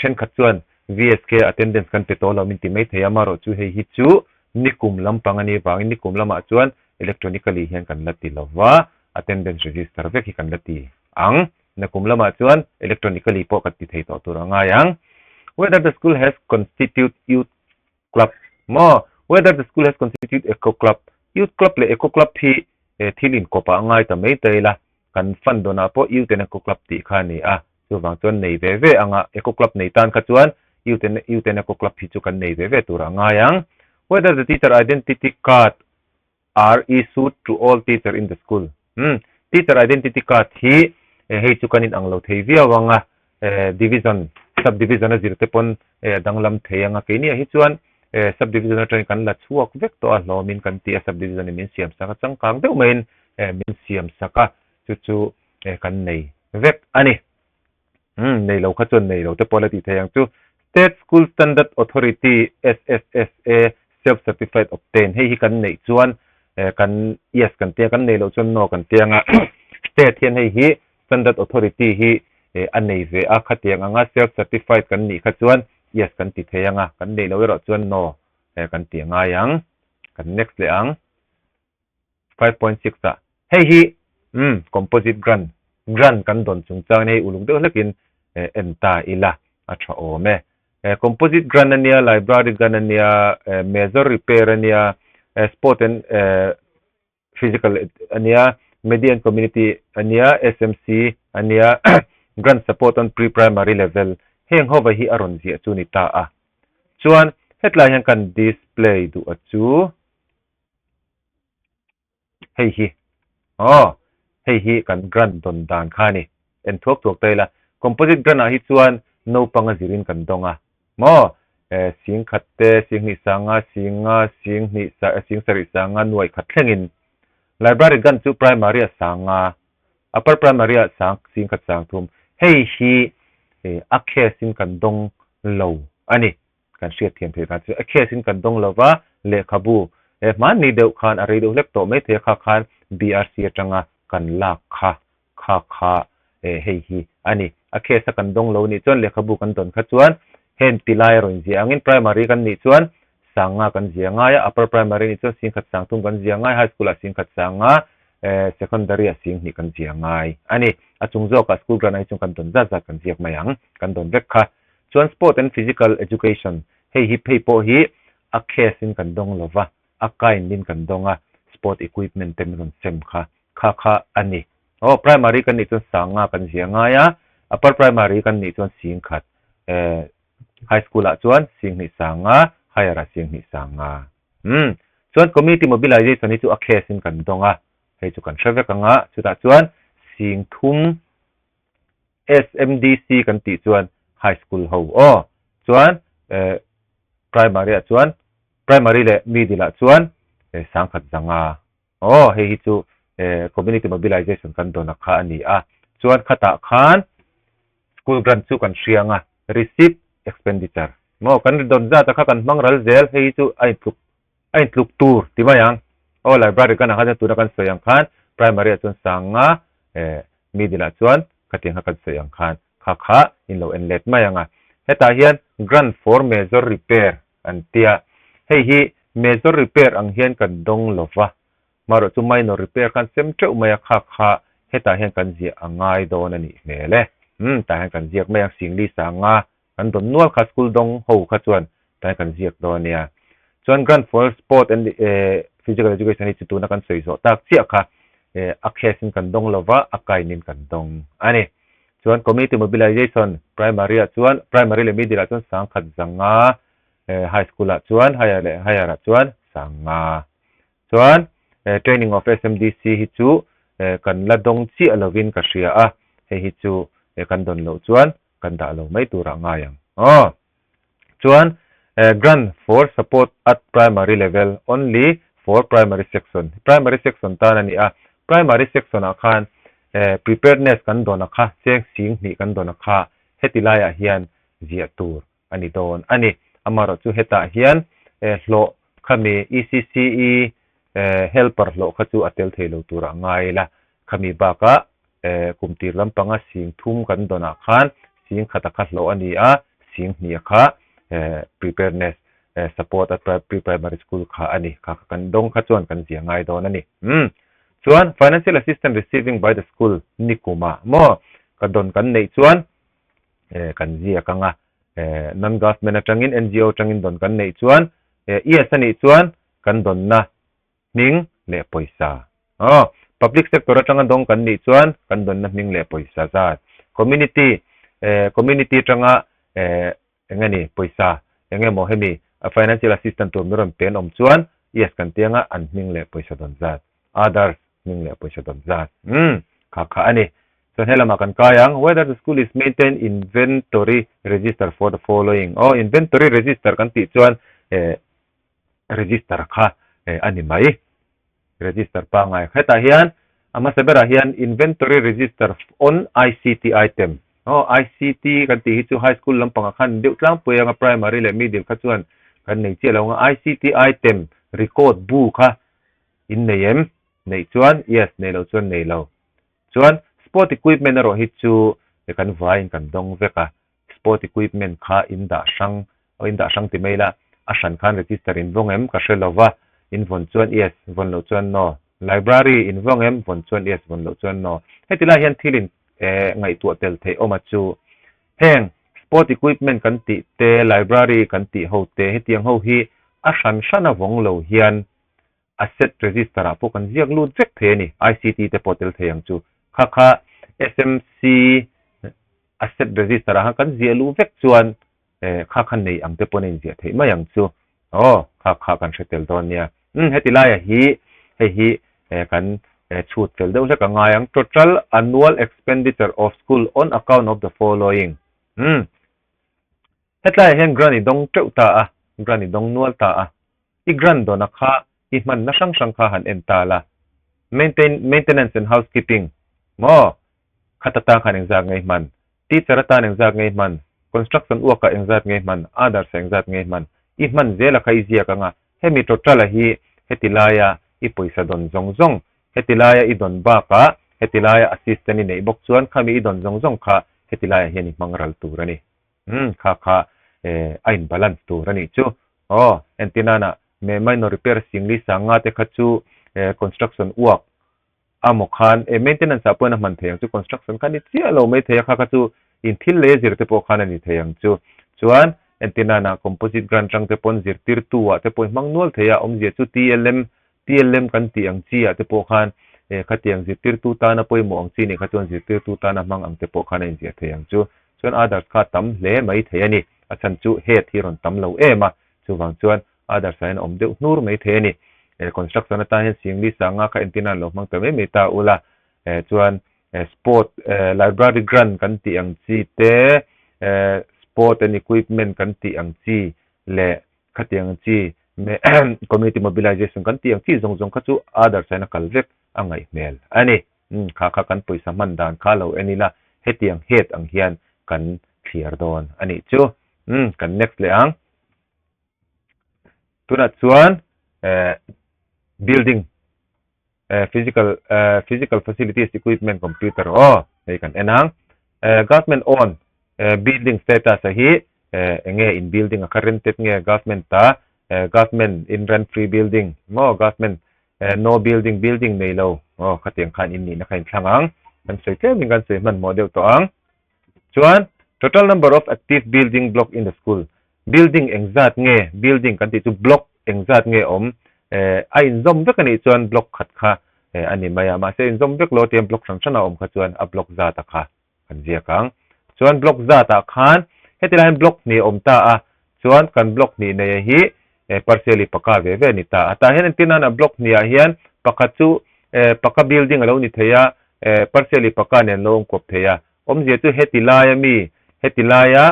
thenkhat chuan VSK attendance kan pe tawh lo min ti mai thei a, amaherawh chu hei hi chu nikum lampang a nih vangin nikum lamah chuan electronically hian kan la ti lova, attendance register vek hi kan la ti ang. Nakum lamah chuan electronically pawh kan ti thei tawh tur a ngai ang. Whether the school has constitute youth club maw? Whether the school has constitute eco club Youth club leh eco club hi thil inkawpah a ngai ta mai ta ila, kan fund dawnah pawh youth and eco club tih kha a ni a, chuvang chuan nei ve ve anga eco club nei tan kha chuan youth and youth and eco club hi chu kan nei ve ve tur a ngai ang. Whether the teacher identity card are issued to all teacher in the school. Umm teacher identity card hi hei chu kan in ang lo thei viau ang a, division, sub division a zir te pawn a danglam thei ang a, keini ah hi chuan sub division atangin kan la chhuak vek tawh a, hlawmin kan ti a, sub division in min siam sak a, changkang deuh maiin min siam sak a, chu chu kan nei vek a ni. Umm nei lo kha chuan nei lo te pawh la tih thei ang chu. State School Standard Authority, SSSA, Self Certified Obtain, hei hi kan neih chuan kan yes kan tia, kan neih loh chuan no kan tia anga State hian hei hi Standard Authority hi a nei ve a, khatiang anga Self Certified kan nih kha chuan yes kan ti thei anga, kan neih loh erawh chuan no kan ti angai ang. Kan next leh ang. 5.6 ah hei hi umm composite grant grant kan dawn chungchang hei uluk deuh hlekin en ta ila a tha awm e. Composite grant ania, library grant ania, major repair ania, sport and physical ania, media and community ania, SMC ania, grant support on pre-primary level heng ho vai hi a rawn ziah chu ni ta a. Chuan hetlai hian kan display duh a chu. Hei hi aw hei hi kan grant dawn dan kha a ni. En thuak thuak ta ila composite grant ah hi chuan naupang a zirin kan dawng a maw sing khat te sing hnih sanga singa sing hnih sing sarih sanga nuai khat thlengin library grant chu primary a sanga upper primary ah sang sing khat sang thum hei hi a case in kan dawng lo a ni. Kan hriat thiam theih dan chu a case in kan dawng lova lehkhabu he hmanni deuh khan a rei deuh hlek tawh mai thei a kha khan BRC atanga kan lak kha kha kha eh hei hi a ni. A case a kan dawng lo nih chuan lehkhabu kan dawn kha chuan heng ti lai a rawn ziah angin primary kan nih chuan sanga kan zia ngai a, upper primary nih chuan singkhat sang thum kan zia ngai, high school ah singkhat sanga eh secondary ah sing hnih kan zia ngai a ni. A chung zawkah school grant ah hi chuan kan dawn zat zat kan ziak mai ang, kan dawn vek kha. Chuan Sport and Physical Education, hei hi phei pawh hi a case in kan dawng lo va, a kind in kan dawng a, sport equipment te min rawn sem kha, kha kha a ni. Aw, primary kan nih chuan sanga kan zia ngai a, upper primary kan nih chuan sing khat, eh, high school ah chuan sing hnih sanga, higher ah sing hnih sanga. Umm, chuan community mobilization hi chu a case in kan dawng a, hei chu kan hre vek ang a, chutah chuan sing thum, SMDC kan tih chuan high school ho aw chuan eh primary ah chuan primary leh middle ah chuan eh sangkhat zanga aw hei hi chu eh community mobilization kan dawn a kha a ni a chuan khatah khan school grant chu kan hriang a receipt expenditure maw kan ri dawn zat a kha kan hmang ral zel hei hi chu a intluk a intluk tur ti mai ang aw library kan ang kha chuan tuna kan sawi ang khan primary ah chuan sanga eh middle ah chuan khatiang kha kan sawi ang khan kha kha in lo en let mai ang a hetah hian grant for major repair an tia hei hi major repair ang hian kan dawng lo va marawh chu minor repair khan sem teuh mai a kha kha hetah hian kan ziah a ngai dawn a nih hmel e umm tah hian kan ziak mai ang singli sanga Kan dawn nual kha school dawng ho kha chuan tlai kan ziak dawn ania. Chuan Grant for Sport and Physical Education hi chu tuna kan sawi zawh tak chiah kha a case in kan dawng lova a kind in kan dawng a ni. Chuan Community Mobilization Primary ah chuan Primary leh Middle ah chuan sangkhat zanga High School ah chuan Higher leh Higher ah chuan sanga. Chuan Training of SMDC hi chu kan la dawng chiah lovin ka hria a, hei hi chu kan dawn loh chuan kan dah lo mai turah ngai ang aw. Chuan grant for support at primary level only for primary section, primary section tan a ni a, primary section ah khan preparedness kan dawn a kha, cheng sing hnih kan dawn a kha heti laiah hian ziah tur a ni dawn a ni. Amaherawhchu hetah hian hlawh khami ECCE helper hlawh kha chu a tel thei lo turah ngai ila, khami bakah kum tir lampanga sing thum kan dawnah khan sing khata kha hlawh a ni a, sing hnih kha preparedness support a pre-primary school kha a ni. Kha kha kan dawng kha chuan kan zia ngai dawn a ni. Umm. Chuan financial assistance receiving by the school nikumah maw ka dawn kan neih chuan kan ziak ang a, non-government atangin NGO atangin dawn kan neih chuan yes a nih chuan kan dawnna hming leh pawisa. Aw, public sector atanga dawng kan nih chuan kan dawnna hming leh pawisa zat. Community, eh, community atanga, eh, eng nge ni, pawisa, eng nge maw hemi financial assistance tur min rawn pen awm chuan yes kan ti anga an hming leh pawisa dawn zat. Others hming leh pawisa dawn zat. Umm, kha kha a ni. Chuan he lamah kan kai ang, whether the school is maintain inventory register for the following. Aw, inventory register kan tih chuan, eh, register kha a ni mai. Register pangngai. Hetah hian a hmasa berah hian inventory register on ICT item. Aw ICT kan tih hi chu high school lampangah khan deuh tlangpui anga primary leh middle kha chuan kan nei chiah lo ang a. ICT item record bu kha in nei em? Neih chuan yes, nei loh chuan nei lo. Chuan sport equipment erawh hi chu kan vaiin kan dawng vek a, sport equipment kha in dah hrang, aw in dah hrang ti mai la, a hran khan register in vawng em ka hre lo va, in vawn chuan yes, vawn loh chuan no. Library in vawng em, vawn chuan yes, vawn loh chuan no. Heti lai hian thil in ngaihtuah tel theih awm a chu heng sport equipment kan tih te, library kan tih ho te, hetiang ho hi a hran hran a vawng lo hian Asset Register ah pawh kan ziak lut vek thei a ni. ICT te pawh tel thei ang chu. Kha kha SMC Asset Register ah khan kan ziah luh vek chuan kha kha nei ang te pawn a inziah theih mai ang chu. Aw, kha kha kan hre tel dawn nia. Umm, heti laia hi hei hi kan chhut fel deuh hlek a ngai ang. Total annual expenditure of school on account of the following. Umm. Hetlaiah hian grant i dawng teuh ta a, grant i dawng nual ta a. I grant dawna kha i hmanna hrang hrang kha han en ta la. Maintain, maintenance and housekeeping, maw? Khat atan khan engzat ngei hman? Teacher atan engzat ngei hman? Construction work ah engzat ngei hman? Others ah engzat ngei hman? I hman zela kha i ziak anga hemi total-a hi heti laia i pawisa dawn zawng zawng, heti laia i dawn bakah heti laia assistant i neih bawk chuan khami i dawn zawng zawng kha heti laiah hian i hmang ral tur a ni. Umm kha kha eh a in balance tur a nih chu. Aw entir nana me minor repair singli sanga te kha chu eh construction work a maw khan eh maintenance ah pawhin a hman thei ang chu construction kha ni chiah lo mai thei a kha kha chu in thil lei a zir te pawh khan a ni thei ang chu. Chuan entir nana composite grant tang te pawn zirtirtu ah te pawh i hmang nual thei a awmzia chu TLM TLM kan tih ang chi ah te pawh khan eh khatiang zirtirtu tana pawimawh ang chi nih kha chuan zirtirtu tana hmang ang te pawh khan a inziah thei ang chu. Chuan others kha tam hle mai thei a ni. A chhan chu head hi rawn tam lo em a, chuvang chuan others ah hian a awm deuh hnur mai thei a ni. Eh construction atan hian Singli Sanga kha entir nan lo hmang ta mai mai ta ula eh chuan eh sport eh library grant kan tih ang chi te eh sport and equipment kan tih ang chi leh Khatiang chi community mobilization kan tih ang chi zawng zawng kha chu others ah hian a kal vek a ngaih hmel a ni. Umm kha kha kan pawisa hman dan kha lo en ila hetiang head ang hian kan thliar dawn a nih chu. Umm kan next leh ang. Tunah chuan eh building eh physical eh physical facilities equipment computer aw hei kan en ang. Eh government own eh building status a hi eh enge in building a kha rented nge government ta eh government in rent free building maw government eh no building building nei lo aw khatiang khan in nihna kha in thlang ang kan sawi tlem in kan sawi hmanhmawh deuh tawh ang chuan total number of active building block in the school building engzat nge building kan tih chu block engzat nge awm eh a inzawm vek anih chuan block khat kha eh a ni mai a mahse inzawm vek lo tiang block hran hran a awm kha chuan a block zat a kha kan ziak ang. Chuan block zat ah khan heti lai hian block hnih a awm ta a, chuan kan block hnih nei hi partially paka ve ve a ni ta a. Tah hian entir nan a block hnih ah hian pakhat chu paka building a lo ni thei a, partially paka nen lo awm kawp thei a. Awmzia chu heti laia mi, heti laia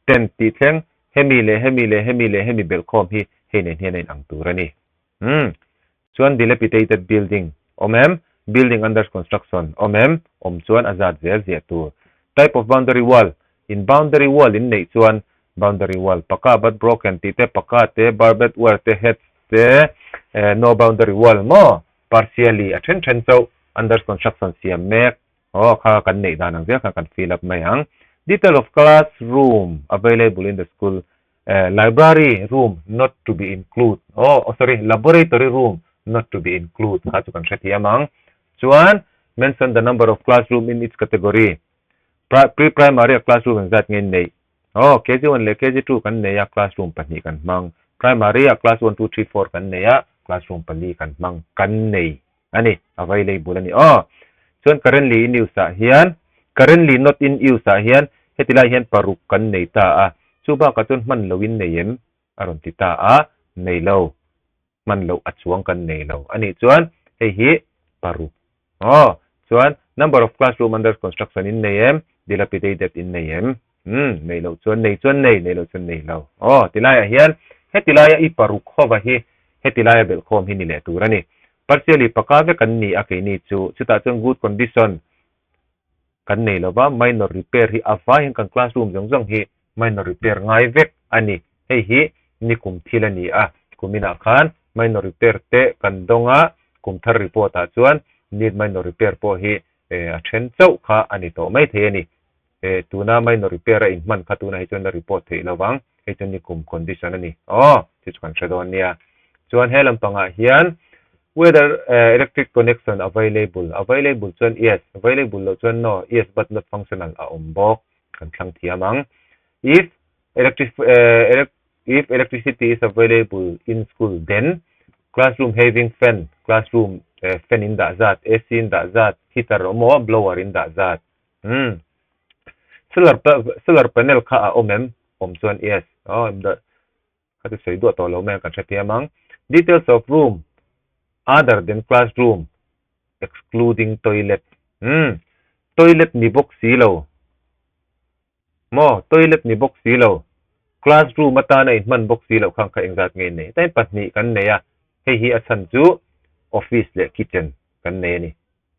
tent tih thleng hemi leh hemi leh hemi leh hemi belhkhawm hi hei nen hian a inang tur a ni. Umm. Chuan dilapidated building awm em? Building under construction awm em? Awm chuan a zat zel ziah tur. Type of boundary wall, In boundary wall in neih chuan boundary wall paka but broken tih te, paka te, barbed wire te, heads te, no boundary wall maw? Partially a then then chauh under construction siam mek. Aw kha kan neih dan ang zel khan kan fill up mai ang. Detail of classroom available in the school Eh, library room not to be include, oh, oh sorry, laboratory room not to be include kha chu kan hrethiam ang. Chuan, mention the number of classroom in each category. Pre-primary a classroom engzat nge in neih? Oh, KG1 leh KG2 kan nei a, classroom pahnih kan hmang. Primary a class 1, 2, 3, 4 kan nei a, classroom pali kan hmang, kan nei a ni, available a ni. Oh, chuan currently in use ah hian, currently not in use ah hian heti lai hian paruk kan nei ta a, Chu bakah chuan hman loin nei em? a rawn ti ta a, nei lo, hman loh a chuang kan nei lo a nih chuan hei hi paruk aw, chuan number of classroom under construction in nei em? Dilapidated in nei em? Umm, nei loh chuan nei chuan nei, nei loh chuan nei lo aw, ti laiah hian heti laia i paruk hova hi heti laia belhkhawm hi ni leh tur a ni. Partially paka vek an ni a keini chu, chutah chuan good condition. kan nei lova, minor repair hi a vai hian kan classroom zawng zawng hi minor repair ngai vek a ni. Hei hi nikum thil a ni a, kuminah khan minor repair te kan dawng a, kum thar report ah chuan need minor repair pawh hi a then chauh kha a ni tawh mai thei a ni. Tuna minor repair a inhman kha tunah hi chuan la report theih lo vang, hei chu nikum condition a ni. Aw, chu chu kan hre dawn nia. Chuan he lampangah hian whether electric connection available, available chuan yes, available loh chuan no, yes but not functional a awm bawk, kan thlang thiam ang. If electric if electricity is available in school then classroom having fan, classroom fan in dah zat, AC in dah zat, heater emaw blower in dah zat. Umm. Solar solar panel kha a awm em? Awm chuan yes. Aw kha chu sawi duah tawh lo mai ang kan hrethiam ang. Details of room other than classroom excluding toilet. Umm. Toilet ni bawk si lo. Maw? Toilet ni bawk si lo. Classroom atana inhman bawk si loh khan kha engzat nge nei? Hetah hian pahnih kan nei a, hei hi a chhan chu office leh kitchen kan nei a ni.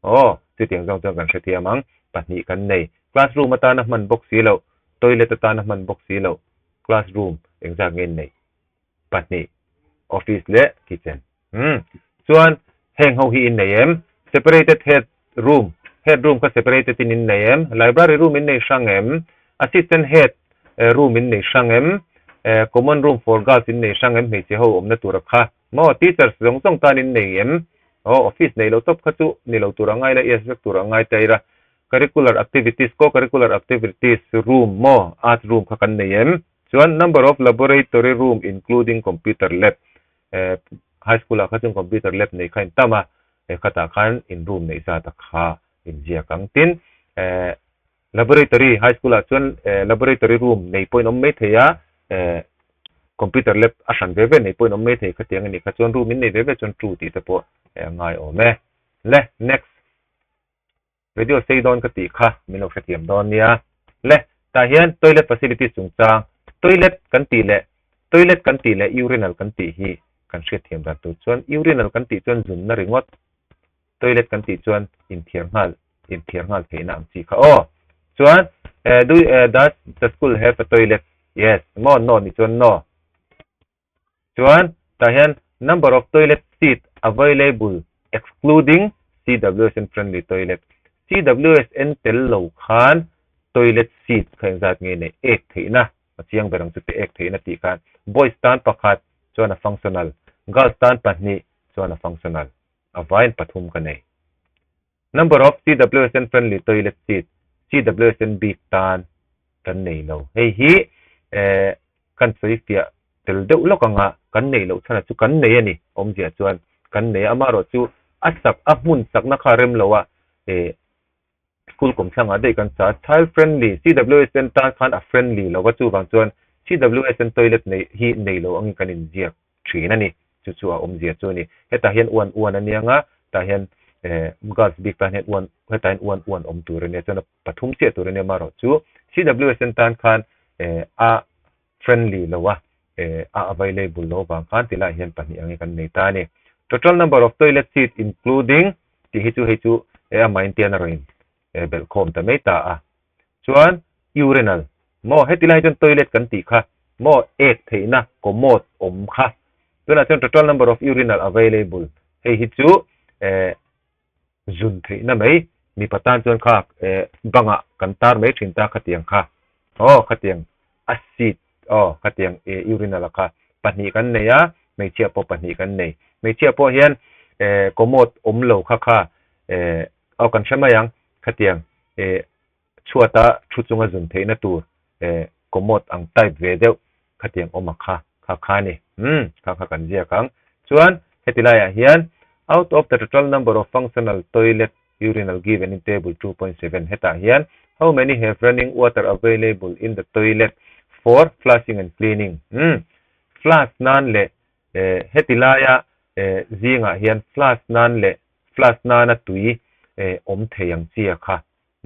Aw, chutiang zawng chuan kan hrethiam ang. Pahnih kan nei. Classroom atana hman bawk si loh, toilet atana hman bawk si loh, classroom engzat nge nei? Pahnih. Office leh kitchen. Umm. Chuan heng ho hi in nei em? Separated head room, head room kha separated in in nei em? Library room in nei hrang em? Assistant head room in nei hrang em? Common room for girls in nei hrang em? Hmeichhe ho awmna tura kha maw? Teachers zawng zawng tan in nei em? Aw, office nei lo tawp kha chu ni lo tur a ngai la, yes vek tur a ngai ta ira. Curricular activities, co-curricular activities room maw? Art room kha kan nei em? Chuan number of laboratory room including computer lab high school ah kha chuan computer lab nei kha in tam a, khatah khan in room neih zat a kha in ziak ang. Tin, laboratory high school ah chuan laboratory room nei pawh in awm mai thei a, computer lab a hran ve ve nei pawh in awm mai thei khatiang a nih kha chuan room in nei ve ve chuan true tih te pawh a ngai awm e. Le next. Video sei dawn ka tih kha min lo hrethiam dawn nia. Le, tah hian toilet facilities chungchang, toilet kan tih leh toilet kan tih leh urinal kan tih hi kan hriatthiam dan tur chuan urinal kan tih chuan zunna ringawt, toilet kan tih chuan inthiar nghal inthiar nghal theihna ang chi kha aw. Chuan do does the school have a toilet? Yes, maw? No ni chuan no. Chuan tah hian number of toilet seat available excluding CWSN friendly toilet, CWSN tel lo khan toilet seat kha engzat nge nei ek theihna a chiang ber ang chu te ek theihna tih khan boys tan pakhat chuan a functional, girls tan pahnih chuan a functional a vain pathum ka nei. Number of CWSN friendly toilet seat, CWSN bik tan kan nei lo. Hei hi eh kan sawi fiah tel deuh lawk anga kan neih loh chhanah chu kan nei a ni. Awmzia chuan kan nei a, amaherawh chu a sak a hmun sakna kha rem lo a eh school kawmthlangah daih kan sa a, child friendly CWSN tan khan a friendly lo va chuvang chuan CWSN toilet nei hi nei lo angin kan inziak. thin a ni. Chu chu a awmzia chu a ni. Hetah hian uan uan a nia nga, tah hian eh girls bik tan hian uan hetah hian uan uan awm tur a nia chuan a pathum chiah tur a nia amaherawh chu CWSN tan khan eh a friendly lo a eh a available lo vang khan ti laiah hian pahnih ang hi kan nei ta a ni. Total number of toilet seat including tih hi chu hei chu eh amah intian a rawn in eh belh khawm ta mai ta a. Chuan urinal maw heti lai chuan toilet kan tih kha maw ek theihna commode awm kha tunah chuan total number of urinal available hei hi chu eh zun theihna mai mipa tan chuan kha eh bangah kan tar mai thin ta khatiang kha aw khatiang a seat aw khatiang eh urinal a kha pahnih kan nei a hmeichhia pawh pahnih kan nei hmeichhia pawh hian eh commode awm lo kha kha eh aw kan hre mai ang khatiang eh chhuata thu chunga zun theihna tur eh commode ang type ve deuh khatiang awm a kha kha kha a ni. Umm kha kha kan ziak ang. Chuan heti laiah hian out of the total number of functional toilet urinal given in table 2.7 hetah hian how many have running water available in the toilet for flushing and cleaning umm flush nan leh eh heti laia eh zingah hian flush nan leh flush nana tui eh awm thei ang chi a kha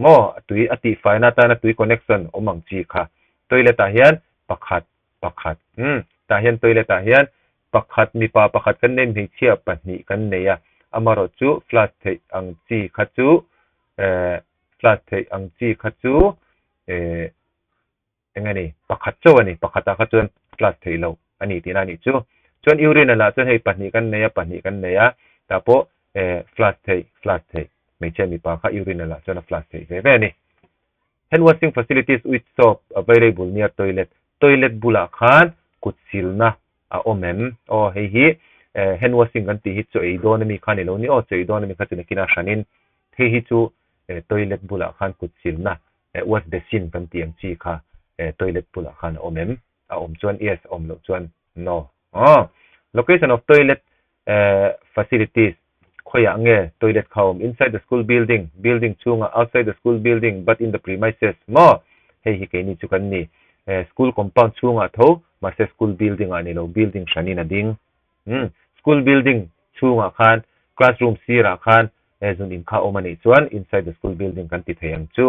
Maw a tui a tihfaina atana tui connection awm ang chi kha toilet ah hian pakhat pakhat umm tah hian toilet ah hian pakhat mipa pakhat kan nei hmeichhia pahnih kan nei a amaherawh chu flush theih ang chi kha chu eh. Flush theih ang chi kha chu eh eng a ni pakhat chauh a ni pakhatah kha chuan flush theih loh a ni tihna a nih chu. Chuan urinal ah chuan hei pahnih kan nei a pahnih kan nei a tah pawh eh flush theih flush theih hmeichhia mipa kha urinal ah chuan a flush theih ve ve a ni. Hand washing facilities with soap available near toilet toilet bulah khan kut silna a awm em? Aw hei hi eh hand washing kan tih hi chaw ei dawn ami kha ni lo ni aw chaw ei dawn ami kha chu nakin a hranin hei hi chu eh toilet bulah khan kut silna eh wash basin kan tih ang chi kha eh toilet bulah khan a awm em? A awm chuan yes a awm loh chuan no. Aw location of toilet eh facilities khawiah nge toilet kha a awm inside the school building building chhungah outside the school building but in the premises maw hei hi keini chu kan ni eh school compound chhungah tho mahse school building ah ni lo building hranin a ding umm school building chhungah khan classroom sirah khan eh zun in kha a awm a nih chuan inside the school building kan ti thei ang chu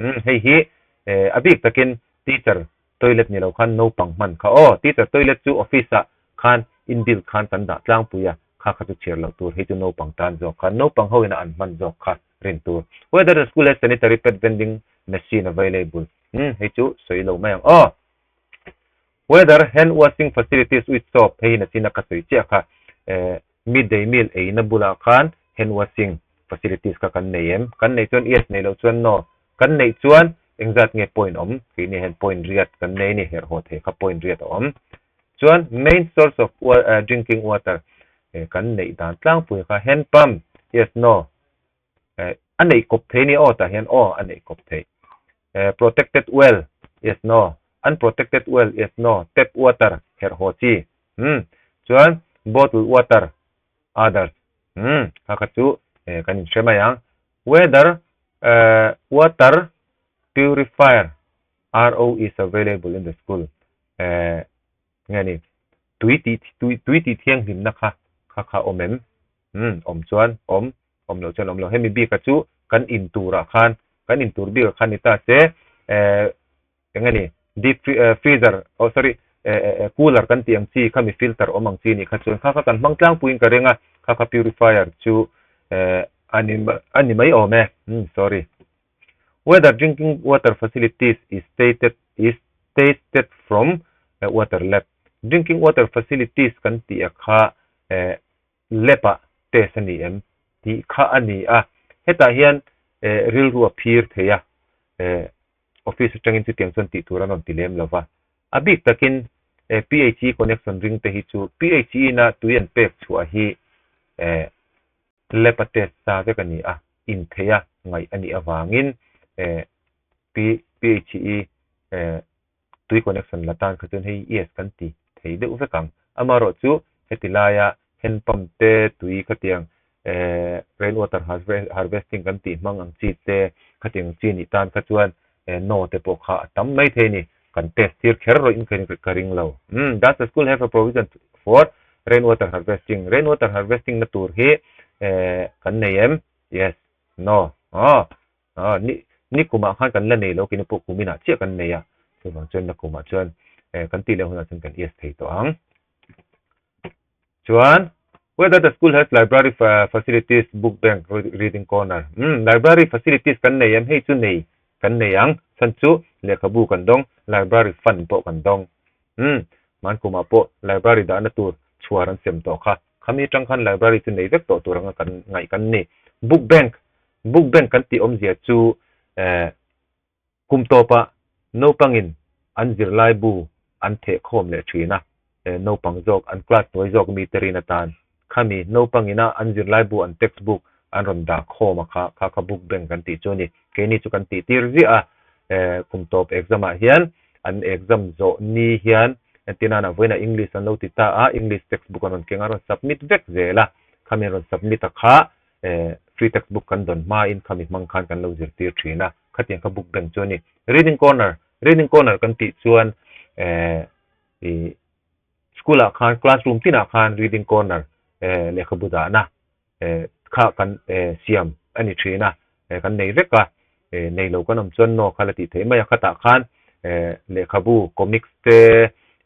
umm hei hi eh a bik takin teacher toilet ni lo khan naupang hman kha aw teacher toilet chu office ah khan inbuilt khan kan dah tlangpui a kha kha chu chhiar loh tur hei chu naupang tan zawk kha naupang ho ina an hman zawk kha rin tur whether the school has sanitary pad vending machine available umm hei chu sawi lo mai ang aw whether hand washing facilities with soap hei hi nachina ka sawi chiah kha eh midday meal eina bulah khan hand washing facilities kha kan nei em kan nei chuan yes nei loh chuan no Kan neih chuan engzat nge point awm? Keini hian point riat kan nei a ni, herhhaw thei kha point riat a awm. Chuan main source of drinking water kan neih dan tlangpui kha hand pump, yes, no, a neih kawp thei a ni aw tah hian aw a neih kawp theih. Protected well, yes, no, unprotected well, yes, no, tap water herhhaw chi, umm, chuan bottle water, others, umm, kha kha chu kan inhre mai ang. Whether water purifier, RO, is available in the school nge ni tui tih tui tui tih thianghlimna kha kha kha awm em? Umm awm chuan awm awm loh chuan awm lo. Hemi bika chu kan in turah khan kan in tur bikah khan ni ta se eng a ni deep freezer oh sorry cooler kan tih ang chi khami filter awm ang chi nih kha chuan kha kha kan hmang tlangpuiin ka ring a kha kha purifier chu a ni a ni mai awm e umm sorry whether drinking water facilities is stated is tasted from water lab drinking water facilities kan tih a kha lab ah test a ni em tih kha a ni a hetah hian rilru a phir thei a Office atangin chutiang chuan tih tur an rawn ti lem lo va. A bik takin PHE connection ring te hi chu PHE na tui an pek chhuah hi lab a test sa vek a ni a, inthei a ngaih a nih avangin PHE tui connection la tan kha chuan hei yes kan ti thei deuh vek ang. Amaherawhchu heti laia hand pump te tui khatiang eh rain water harvesting kan tih hmang ang chi te khatiang chi nih tan kha chuan eh no te pawh kha a tam mai thei a ni kan test tir kher rawih in ka ring lo umm does the school have a provision for rain water harvesting rain water harvesting na tur hi eh kan nei em yes no aw aw ni ni kumah khan kan la nei lo kini pawh kum inah chiah kan nei a chuvang chuan na kumah chuan eh kan tih leh hunah chuan kan yes thei tawh ang. Chuan, whether the school has library facilities, book bank, reading corner. Umm, library facilities kan nei em? Hei chu nei kan nei ang. Chhan chu lehkhabu kan dawng, library fund pawh kan dawng. Umm, hmankumah pawh library dahna tur chhuar an sem tawh kha. Khami atang khan library chu nei vek tawh tur anga kan ngaih kan ni. Book bank, book bank kan tih awmzia chu eh, Kum tawpah naupangin an zirlai bu an theh khawm leh thin a, naupang zawk an class hnuai zawk mi te rin atan khami naupangina an zirlai bu an text book an rawn dah khawm a kha kha kha book bank kan tih chu a ni. Keini chu kan tih tir ziah a, kum tawp exam ah hian an exam zawh ni hian entirnan ah vawiinah English an lo ti ta a, English text book an rawn keng a, an rawn submit vek zel a, khami an rawn submit a kha free text book kan dawn hmain khami hmang khan kan lo zirtir thin a. Khatiang kha book bank chu a ni. Reading corner, Reading corner kan tih chuan eh ih school ah khan classroom tinah khan reading corner eh lehkhabu dahna eh kha kan eh siam a ni thin a, eh kan nei vek a, eh nei lo kan awm chuan no kha la tih theih mai a, khatah khan eh lehkhabu comics te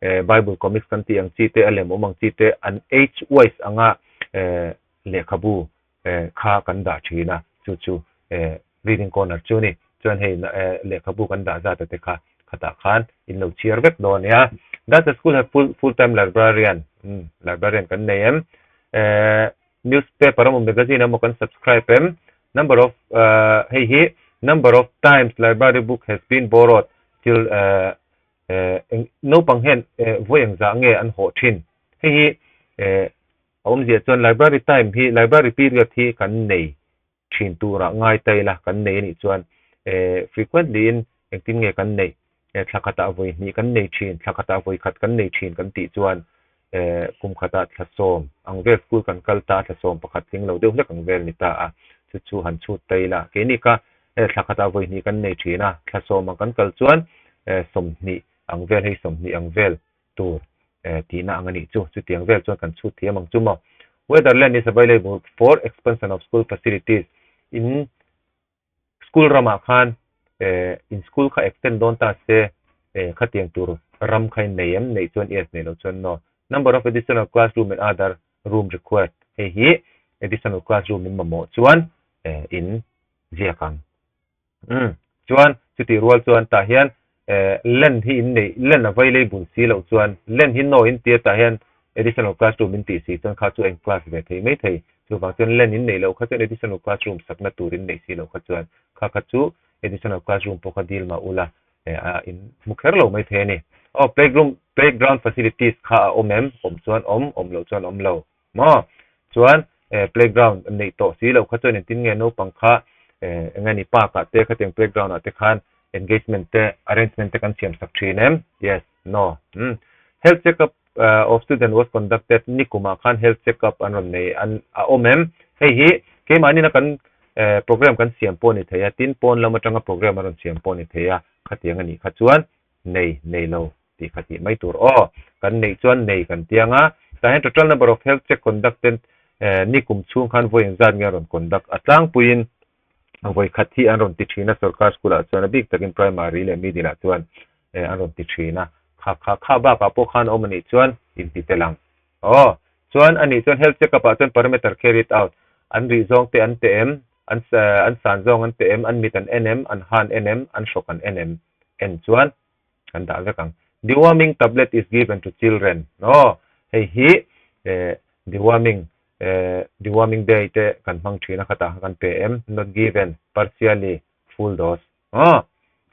eh bible comics kan tih ang chi te a lem awm ang chi te an age wise anga eh lehkhabu eh kha kan dah thin a, chu chu eh. Reading corner chu ni. Chuan hei lehkhabu kan dah zat te kha khatah khan in lo chhiar vek dawn nia. Does the school have full full time librarian? Umm librarian kan nei em? Eh newspaper emaw magazine emaw kan subscribe em? Number of hei hi number of times library book has been borrowed till eh eng naupang hian vawi engzah nge an hawh thin? Hei hi eh a awmzia chuan library time hi library period hi kan nei thin turah ngai ta ila kan nei anih chuan eh frequently in engtin nge kan neih eh thla khatah vawi hnih kan nei thin thla khatah vawi khat kan nei thin kan tih chuan eh kum khatah thla sawm ang vel school kan kal ta thla sawm pakhat tling lo deuh hlek ang vel ni ta a chu chu han chhut ta ila keini kha eh thla khatah vawi hnih kan nei thin a thla sawm ang kan kal chuan eh sawmhnih ang vel hei sawmhnih ang vel tur tihna ang a nih chu. Chutiang vel chuan kan chhut thiam ang chu maw. Whether land is available for expansion of school facilities in school ramah khan in school kha extend dawn ta se khatiang tur ram kha in nei em? Neih chuan yes, neih loh chuan no. Number of additional classroom and other room required hei hi additional classroom in mamawh chuan in ziak ang. Umm chuan chutih rual chuan tah hian eh land hi in neih land a available si loh chuan land hi no in tia tah hian additional classroom in tih si chuan kha chu a in class ve thei mai thei chuvang chuan land in neih loh kha chuan additional classroom sakna tur in neih si loh kha chuan kha kha chu additional classroom pawh kha deal mah ula eh a in hmu kher lo mai thei a ni. Aw playgroom playground facilities kha a awm em? Awm chuan awm awm loh chuan awm lo. Maw? Chuan eh playground neih tawh si loh kha chuan engtin nge naupang kha eh eng nge ni park ah te khatiang playground ah te khan engagement te arrangement te kan siam sak thin em? Yes, No. Umm. Health check up of student was conducted nikum ah khan health check up an rawn nei an a awm em? Hei hi keimahni na kan eh program kan siam pawh a ni thei a, tin pawn lam atanga program a rawn siam pawh a ni thei a, khatiang a nih kha chuan nei, nei lo. tih kha tih mai tur aw. Kan neih chuan nei kan tiang a, tah hian total number of health check conducted ni kum chhung khan vawi engzat nge a rawn conduct a tlangpuiin vawi khat hi an rawn ti thin a sorkar school ah chuan a bik takin primary leh middle ah chuan an rawn ti thin a kha kha kha bakah pawh khan awm anih chuan inti tel ang aw. Chuan anih chuan health check up ah chuan parameter carried out an rih zawng te an teh em an an san zawng an teh em an mit an en em an han en em an hrawk an en em en chuan kan dah vek ang. Deworming tablet is given to children. Aw, hei hi eh deworming eh deworming day te kan hmang thin a khatah kha kan pe em? Not given, partially, full dose. Aw,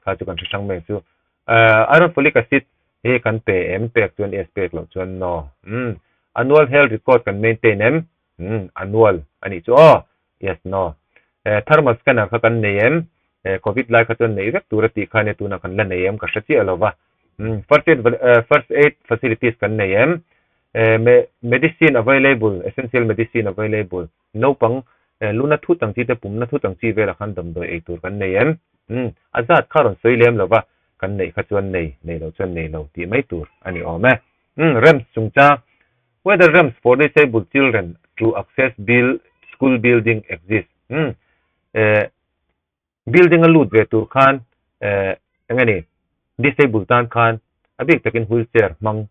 kha chu kan hre hrang mai chu. Eh iron folic acid hi kan pe em? Pek chuan yes, pek loh chuan no. Umm, annual health record kan maintain em? Umm, annual a nih chu aw. Yes, no. Eh, thermal scanner kha kan nei em? Eh, covid lai kha chuan nei vek tur a tih kha nia tunah kan la nei em? Ka hre chiah lo va. Umm, first aid, eh, first aid facilities kan nei em? Eh, me, medicine available, essential medicine available. Naupang, eh, luna thut ang chi te, pumna thut ang chi velah khan damdawi ei tur kan nei em? Umm, a zat kha rawn sawi lem lo va, kan neih kha chuan nei, nei lo chuan nei lo tih mai tur a ni awm e. Umm, ramps chungchang Whether ramps for disabled children to access build school building exist? Umm eh building a lut ve tur khan eh eng nge ni disabled tan khan a bik takin wheelchair hmang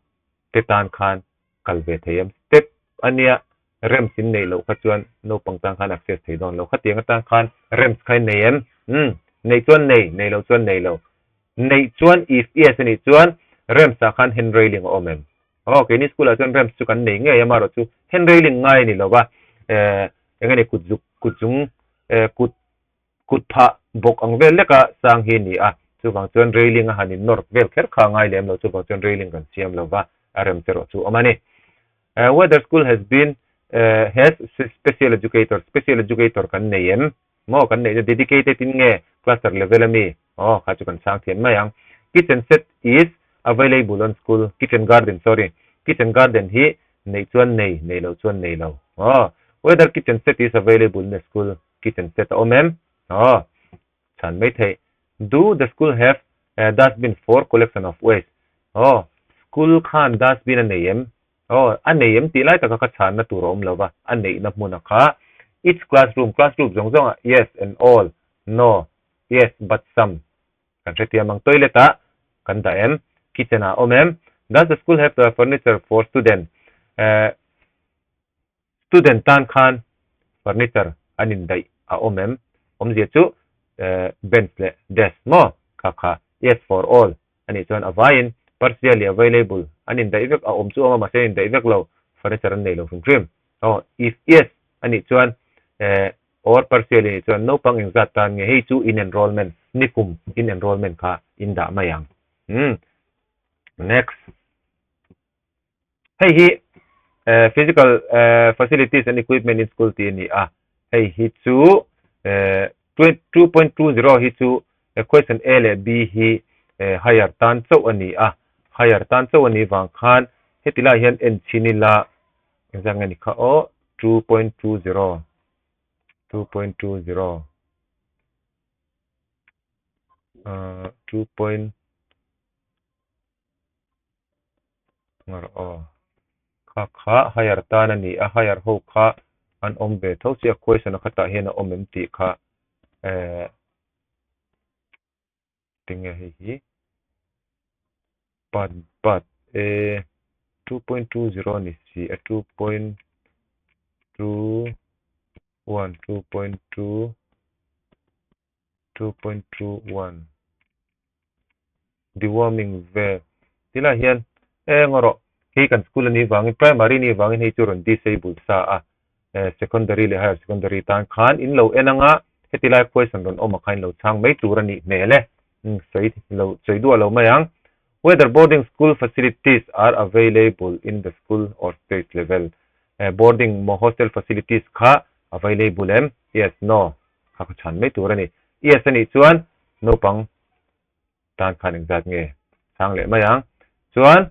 te tan khan kal ve thei em? Step ania ramps in neih loh kha chuan naupang tan khan access thei dawn lo. Khatiang atan khan ramps kha in nei em? Umm neih chuan nei, nei loh chuan nei lo. Neih chuan if yes anih chuan ramps ah khan hand railing a awm em? Aw, keini school ah chuan ramps chu kan nei ngei a, amaherawh chu hand railing ngai a ni lo va, eh eng nge ni kut zuk kut zung eh kut kut phah bawk ang vel leka sang hi a ni a, chuvang chuan railing a han in nawr vel kher kha a ngai lem lo, chuvang chuan railing kan siam lo va, a rem che erawh chu a awm a ni. Eh whether school has been eh has special educator, special educator kan nei em? Maw kan neihna dedicated in nge cluster level a mi? Aw kha chu kan chhang thiam mai ang. Kitchen set is available on school kitchen garden sorry kitchen garden hi neih chuan nei nei loh chuan nei lo. Aw whether kitchen set is available in the school kitchen set a awm em? Aw chhan mai theih. Do the school have a dustbin for collection of waste? Aw school khan dustbin a nei em? Aw, a nei em tih lai taka ka chhanna tur a awm lo va, a neihna hmuna kha Each classroom, classroom zawng zawngah yes and all, no, yes but some kan hrethiam ang. Toilet ah kan dah em? Kitchen ah a awm em? Does the school have the furniture for student? Eh, student tan khan furniture an indaih a awm em? Awmzia chu. Bench leh desk maw? Kha kha yes for all a nih chuan a vaiin partially available an indaih vek a awm chu awm a mahse an indaih vek lo furniture an nei lo hrim hrim. Aw if yes a nih chuan eh or partially nih chuan naupang engzat tan nge hei chu in enrollment nikum in enrollment kha in dah mai ang. Umm next. Hei hi physical facilities and equipment in school tih a ni a, hei hi chu 2.20 hi chu question A leh B hi higher tan chauh a ni a, higher tan chauh a nih vang khan heti lai hian en chhin ila engzat nge ni kha aw 2.20 2.20 2. Ngar aw. Kha kha higher tan a ni a, higher ho kha an awm ve tho chiah a, question a khatah hian a awm em tih kha eh tinge hei hi part part e 2.20 a ni si a 2.21 2.2 2.21 Deworming vel tilai hian eng erawh hei kan school anih vangin primary anih vangin hei chu rawn disable sa a eh secondary leh higher secondary tan khan in lo en anga heti lai question rawn awm ah khan in lo chhang mai tur anih hmel e sawi lo sawi duah lo mai ang whether boarding school facilities are available in the school or state level eh boarding maw hostel facilities kha available em yes no kha kha chhan mai tur a ni. Yes a nih chuan naupang tan khan engzat nge chhang leh mai ang. Chuan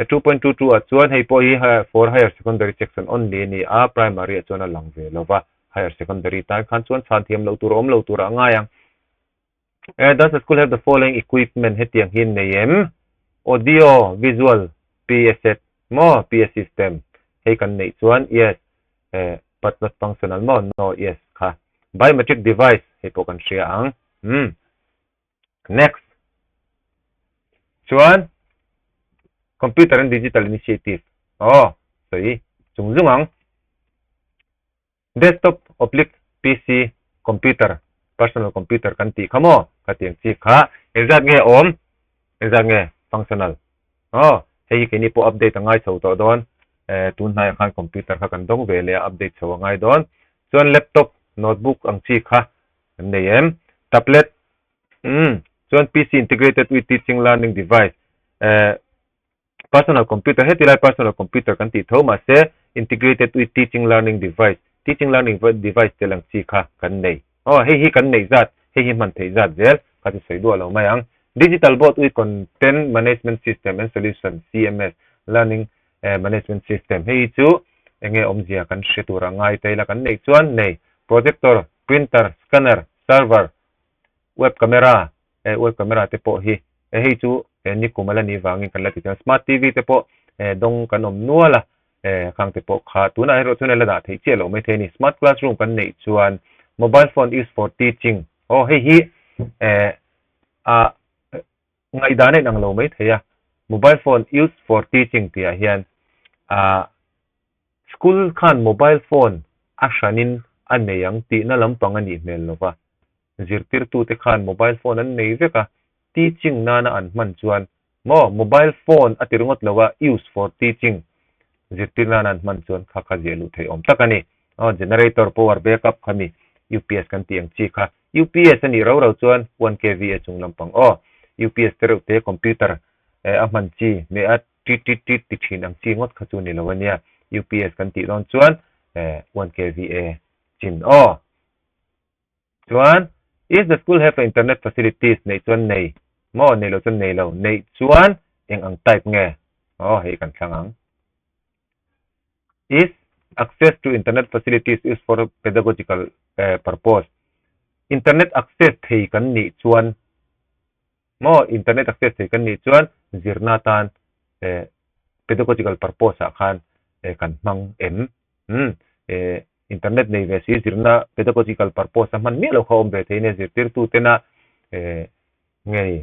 2.22 ah chuan hei pawh hi for higher secondary section only a ni a, primary ah chuan a lang ve lo va, higher secondary tan khan chuan chhan thiam loh tur a awm lo tur ah a ngai ang. Does the school have the following equipment hetiang hi nei em? Audio, visual, PA set maw, PA system hei kan neih chuan yes, but not functional maw, no, yes kha. Biometric device hei pawh kan hria ang. Umm. Next. Chuan Computer and Digital Initiative. Aw, sawi chung zung ang. Desktop oblique PC computer, personal computer kan tih kha maw? Khatiang chi kha engzat nge awm? Engzat nge functional? Aw, hei hi keini pawh update a ngai chho tawh dawn. Eh, tun hnaiah khan computer kha kan dawng ve leh a, update chho a ngai dawn. Chuan laptop, notebook ang chi kha kan nei em? Tablet, umm, chuan PC integrated with teaching learning device, eh, Personal computer, heti lai personal computer kan tih tho mahse integrated with teaching learning device, teaching learning device tel ang chi kha kan nei. Aw hei hi kan neih zat, hei hi hman theih zat zel kha chu sawi duah lo mai ang. Digital board with content management system and solution, CMS, learning management system, hei hi chu enge awmzia kan hre tur a ngai ta ila kan neih chuan nei. Projector, printer, scanner, server, web camera, eh web camera te pawh hi eh hei chu eh nikum a la nih vangin kan la ti chuan smart TV te pawh eh dawng kan awm nual a eh khang te pawh kha tunah erawh chuan a la dah theih chiah loh maithei a ni smart classroom kan neih chuan mobile phone use for teaching aw hei hi eh a ngaihdan a inang lo maithei a mobile phone use for teaching tih ah hian ah School khan mobile phone a hranin a nei ang tihna lampang a nih hmel lo va, zirtirtute khan mobile phone an nei vek a, teaching nana an hman chuan maw mobile phone a ti ringawt lo a, use for teaching zirtir nana an hman chuan kha kha ziah luh theih awm tak a ni. Aw generator power backup kha mi UPS kan tih ang chi kha UPS a nih rau rau chuan one kVA chung lampang aw UPS te reuh te computer a hman chi meh a Tit tit tit ti thin ang chi ngawt kha chu ni lo ania. UPS kan tih dawn chuan one kVA chin aw. Chuan is the school have a internet facilities neih chuan nei maw nei lo chuan nei lo neih chuan eng ang type nge aw hei kan thlang ang. Is access to internet facilities used for pedagogical purpose internet access thei kan nih chuan Maw internet access thei kan nih chuan zirna atan eh pedagogical purpose ah khan eh kan hmang em? Umm eh internet nei ve si zirna pedagogical purpose a hman miah lo kha awm ve thei ania zirtirtu tena eh nge ni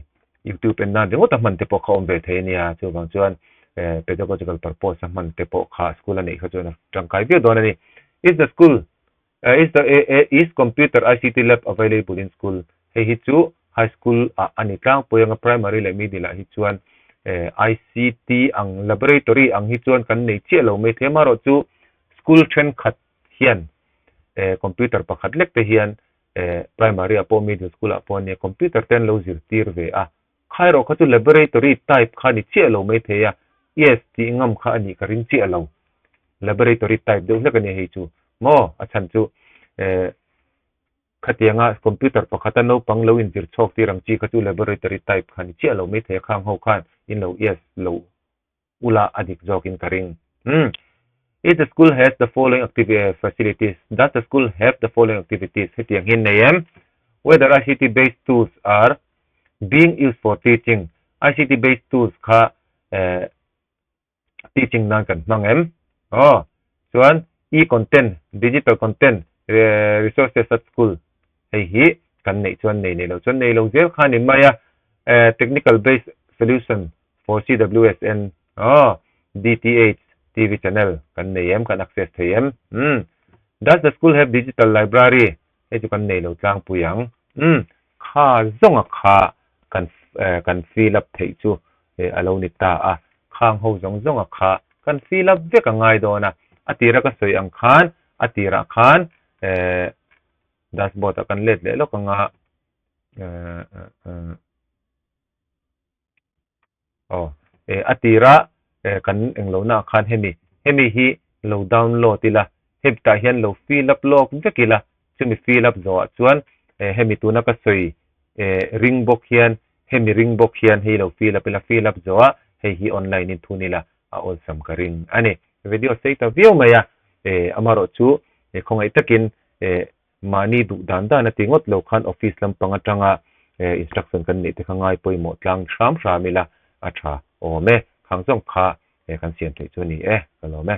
youtube en nan ringawt a hman te pawh kha awm ve thei ania chuvang chuan eh pedagogical purpose a hman te pawh kha school a neih kha chuan a tangkai viau dawn a ni. Is the school Is the is computer ICT lab available in school? Hei hi chu high school ah a ni tlangpui anga primary leh middle ah hi chuan ICT ang laboratory ang hi chuan kan nei chiah lo mai thei a. Amaherawhchu school thenkhat hian computer pakhat lek te hian primary ah pawh middle school ah pawh ania computer te an lo zirtir ve a. Kha erawh kha chu laboratory type kha a ni chiah lo mai thei a, yes tih ngam kha a nih ka ring chiah lo. Laboratory type deuh hlek a nia hei chu maw a chhan chu Khatianga computer pakhata naupang lo inzir chhawk tir ang chi kha chu laboratory type kha ni chiah lo mai thei a, khang ho khan in lo yes lo ula a dik zawkin ka ring. Umm. If the school has the following activi facilities, does the school have the following activities? Hetiang hi nei em? Whether ICT based tools are being used for teaching, ICT based tools kha eh teaching nan kan hmang em? Aw, chuan e-content, digital content, resources at school hei hi kan neih chuan nei nei lo chuan nei lo zel kha a ni mai a, technical based solution for CWSN, aw, DTH, TV channel kan nei em, kan access thei em? Umm, does the school have digital library? Hei chu kan nei lo tlangpui ang. Umm, kha zawnga kha kan kan fill up theih chu a lo ni ta a, khang ho zawng zawnga kha kan fill up vek a ngai dawn a, a tira ka sawi ang khan a tirah khan dashboard ah kan let leh lawk anga aw a tira kan englo naah khan hemi hemi hi lo download ila hetah hian lo fill up lawk vek ila chumi fill up zawhah chuan hemi tuna ka sawi ring bawk hian hemi ring bawk hian hei lo fill up ila fill up zawhah hei hi online in thun ila a awlsam ka ring a ni. Video sei ta viau mai a amaherawh chu khawngaih takin Mahni duh dan dan a ti ngawt lo khan office lampang atanga instruction kan neih te kha ngai pawimawh tlang hram hram ila a tha awm e. Khang zawng kha kan siam theih chu a ni e, ka lawm e.